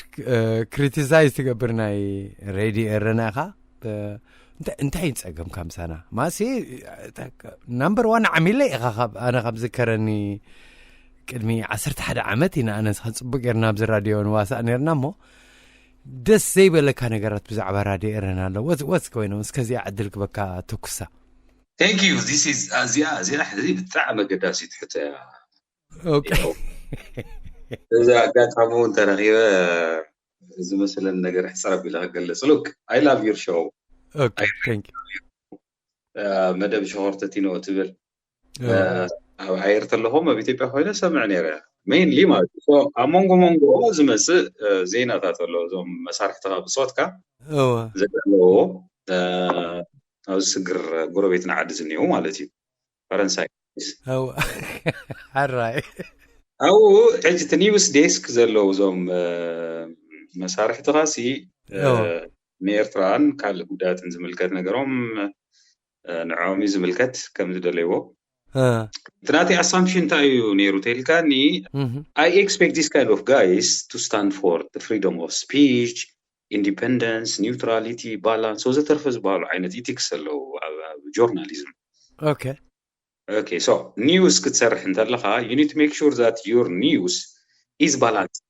ክሪቲሳይዝ ትገብር ናይ ሬድዮ ኤረና ኢኻ። እንታይ እዩ ጸገምካ ምሳና? ማሲ ናምበር ዋን ዓሚለ ኢኻ። ኣነ ካብ ዝከረኒ ቅድሚ ዓሰርተ ሓደ ዓመት ኢና ኣነ ንስኻ ጽቡቅ ጌርና ኣብዚ ራድዮ ንዋሳእ ኔርና እሞ ደስ ዘይበለካ ነገራት ብዛዕባ ራድዮ ኤረና ኣሎ? ወስ ኮይኖም እስከዚኣ ዕድል ክበካ ተኩሳ። Thank you። እዚኣ እዚኣ ሕዚ ብጣዕሚ ኣገዳሲት ሕቶ እያ። እዛ ኣጋጣሚ እውን ተረኺበ ዝመስለኒ ነገር ሕፅር ኣቢለ ክገልፅ። Look, I love your show። Thank you። መደብ ሸኾርተቲኖ ትብል ኣብ ኣየር ተለኹም ኣብ ኢትዮጵያ ኮይነ ሰምዕ ነይረ። ሜይንሊ ማለት እዩ ኣብ መንጎ መንጎ ዝመፅእ ዜናታት ኣሎ። እዞም መሳርሕትኻ ብፆትካ ዘለዎ ኣብዚ ስግር ጎረቤትና ዓዲ ዝኒው ማለት እዩ ፈረንሳይ። ሕራይ ኣብኡ ሕጂ እቲ ኒውስ ዴስክ ዘለዉ እዞም መሳርሕትኻ ሲ ንኤርትራን ካልእ ጉዳያትን ዝምልከት ነገሮም ንዕኦም እዩ ዝምልከት ከም ዝደለይዎ። እቲ ናተይ ኣሳምፕሽን እንታይ እዩ ነይሩ ተልካኒ? I expect this kind of guys to stand for the freedom of speech, independence, neutrality, balance ወዘተርፈ ዝበሃሉ ዓይነት ኢቲክስ ኣለዉ ኣብ ጆርናሊዝም። Okay. Okay, so news ክትሰርሕ እንተለኻ you need to make sure that your news is balanced.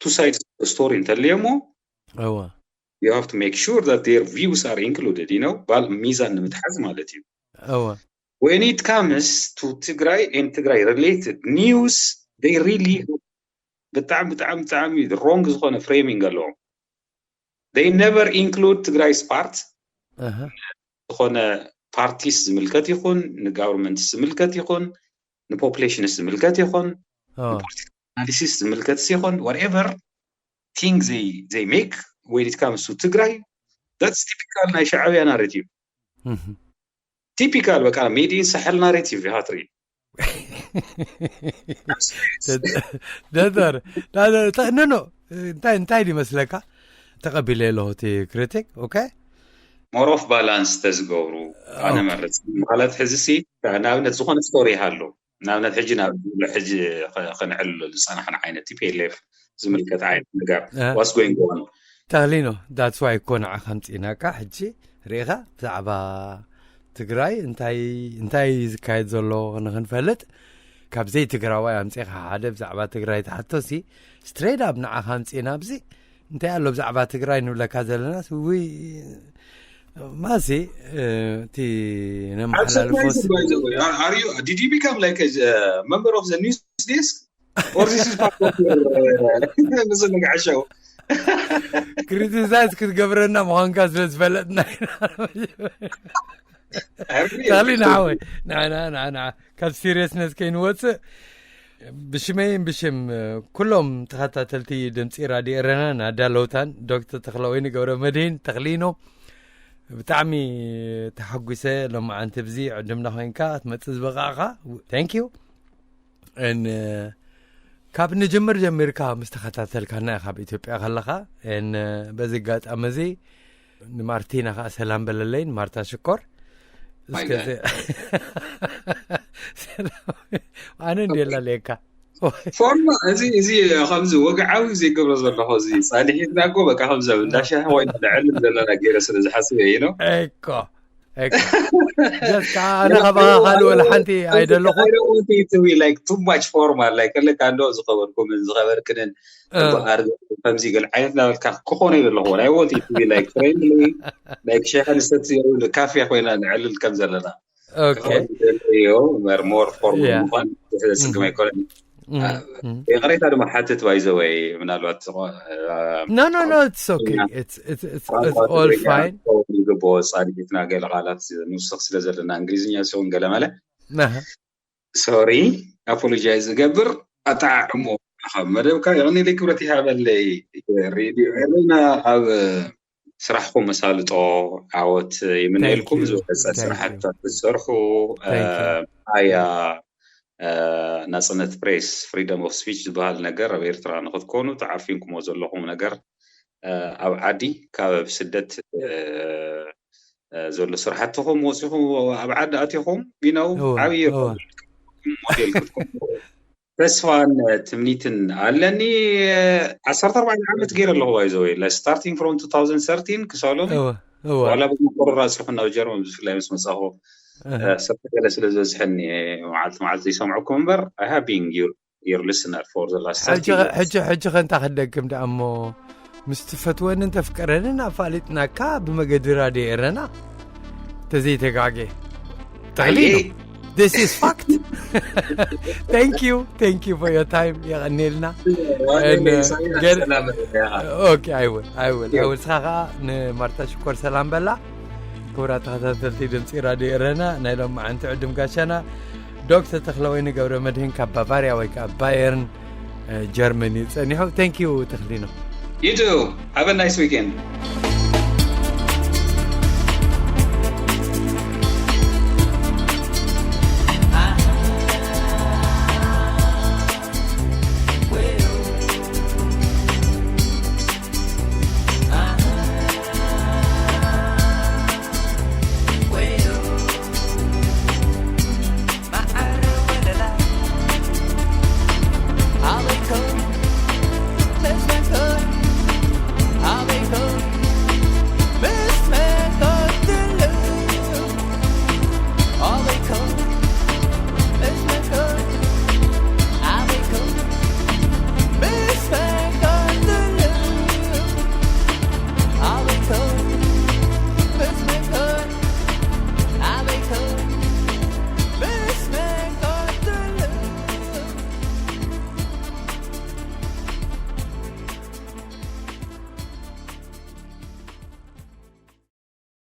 Two sides of the story እንተልየሞ እወ you have to make sure that their views are included, you know፣ ባል ሚዛን ንምትሓዝ ማለት እዩ። እወ when it comes to ትግራይ and ትግራይ related news, they really ብጣዕሚ ብጣዕሚ ብጣዕሚ wrong ዝኾነ framing ኣለዎም። They never include ትግራይስ part ዝኾነ parties ዝምልከት ይኹን ንgovernments ዝምልከት ይኹን ንpopulations ዝምልከት ይኹን analysis ዝምልከት ይኹን whatever thing they make when it comes to ትግራይ, that's typical ናይ ሻዕብያ narrative. Typical በቃ made in ሳሕል narrative ኢኻ ትርኢ። ደደር ኖ እንታይ እንታይ ይመስለካ? ተቐቢለ ኣለኹ እቲ critic. Okay, more of balance ተዝገብሩ ኣነ መርጽ። ማለት ሕዚ ሲ ንኣብነት ዝኾነ story ይሃሉ ንኣብነት ሕጂ ናብ ሕጂ ክንዕል ዝጸናሕና ዓይነት TPLF ዝምልከት ዓይነት ነገር what's going on? ተኽሊኖ that's why እኮ ንዓኻ ኣምጺእናካ። ሕጂ ርኢኻ ብዛዕባ ትግራይ እንታይ እንታይ ዝካየድ ዘሎ ንክንፈልጥ ካብ ዘይትግራዋይ ኣምጺእኻ ሓደ ብዛዕባ ትግራይ ትሓቶ ሲ straight up ንዓኻ ኣምጺእና ኣብዚ እንታይ ኣሎ ብዛዕባ ትግራይ ንብለካ ዘለና ውይ ማሲ እቲ ነመሓላልፎ Are you, did you become like a member of the news desk? Or this is part of your መዘነጋዓ show? Criticize ክትገብረና ምዃንካ ስለ ዝፈለጥና ኢና። ተኽሊ ንዓወይ ንዓና ንዓና ካብ seriousness ከይንወፅእ ብሽመይን ብሽም ኩሎም ተኸታተልቲ ድምፂ ራድዮ ኤረናን ኣዳለውታን ዶክተር ተኽለወይኒ ገብረ መድህን ተኽሊኖ ብጣዕሚ ተሓጒሰ። ሎማዓንቲ ብዚ ዕድምና ኮይንካ ክትመፅእ ዝበቃዕካ thank you። ካብ ንጅምር ጀሚርካ ምስ ተኸታተልካና ኢኻ ኣብ ኢትዮጵያ ከለኻ። በዚ ኣጋጣሚ እዚ ንማርቲና ከዓ ሰላም በለለይ፣ ንማርታ ሽኮር። እስከ ኣነ እንዲ ላለየካ ፎርማ እዚ እዚ ከምዚ ወግዓዊ ዘይገብሮ ዘለኹ እዚ ፃንሒትና እኮ በቃ ከምዚ ኣብ እንዳሻህ ወይ ንዕልም ዘለና ገይረ ስለ ዝሓስብ እየ ነው እኮ እኮ። Just ከዓ ኣነ ካባኻ ካልእ ወላ ሓንቲ ኣይደለኹ። Like too much formal like ከለካ እንዶ ዝኸበርኩምን ዝኸበርክንን እምበኣር ከምዚ ገለ ዓይነት እናበልካ ክኾነ ይደለኹ። I want it to be like friendly, like ሻሂ ንሰቲ ካፌ ኮይና ንዕልል ከም ዘለና። Okay. ዮ መር more formal ምዃን ዝሕዘ ስግም ኣይኮነን። ይቕሬታ ድማ ሓትት ባይዘወይ ምናልባት No, no, no, it's okay. It's it's it's it's all fine. ይግብኦ ፃድቂትና ገለ ቃላት ንውስኽ ስለ ዘለና እንግሊዝኛ ሲሆን ገለ መለ ናህ sorry apologize ዝገብር ኣጠዓዕሞ ካብ መደብካ የቕኒለይ ክብረት ይሃበለይ። ሬድዮ ኤረና ኣብ ስራሕኩም መሳልጦ ዓወት ይምነየልኩም። ዝበለፀ ስራሕትታት ክትሰርሑ ኣያ ናፅነት ፕሬስ freedom of speech ዝበሃል ነገር ኣብ ኤርትራ ንክትኮኑ ተዓፊንኩሞ ዘለኹም ነገር ኣብ ዓዲ ካብ ስደት ዘሎ ስራሕትኹም ወፂኹም ኣብ ዓዲ ኣቲኹም you know ዓብዪ ሞዴል ክትኮኑ ተስፋን ትምኒትን ኣለኒ። ዓሰርተ ኣርባዕተ ዓመት ገይረ ኣለኹ ባይዘወይ starting from two thousand thirteen ክሳብ ሎሚ ዋላ ብመቆረራ ፅሑፍ ናብ ጀርመን ብፍላይ ምስ መፃኹ ስራሕ ገለ ስለ ዝበዝሐኒ መዓልቲ መዓልቲ ይሰምዐኩም እምበር I have been your listener for the last ሕጂ ሕጂ ከንታ ክደግም ደኣ እሞ ምስ ትፈትወንን ተፍቅረንን ኣፋሊጥናካ ብመገዲ ራድዮ ኤረና ተዘይተጋጌ ተኽሊሉ this is fact. Thank you, thank you for your time. የቐኔልና። Okay, I will, I will, I will. ስኻ ከዓ ንማርታ ሽኮር ሰላም በላ። ክቡራት ተኸታተልቲ ድምፂ ራድዮ ኤረና ናይ ሎማዓንቲ ዕድም ጋሻና ዶክተር ተኽለወይኒ ገብረ መድህን ካብ ባቫርያ ወይ ከዓ ባየርን ጀርመን እዩ ጸኒሑ። Thank you ተኽሊኖ። You too. Have a nice weekend.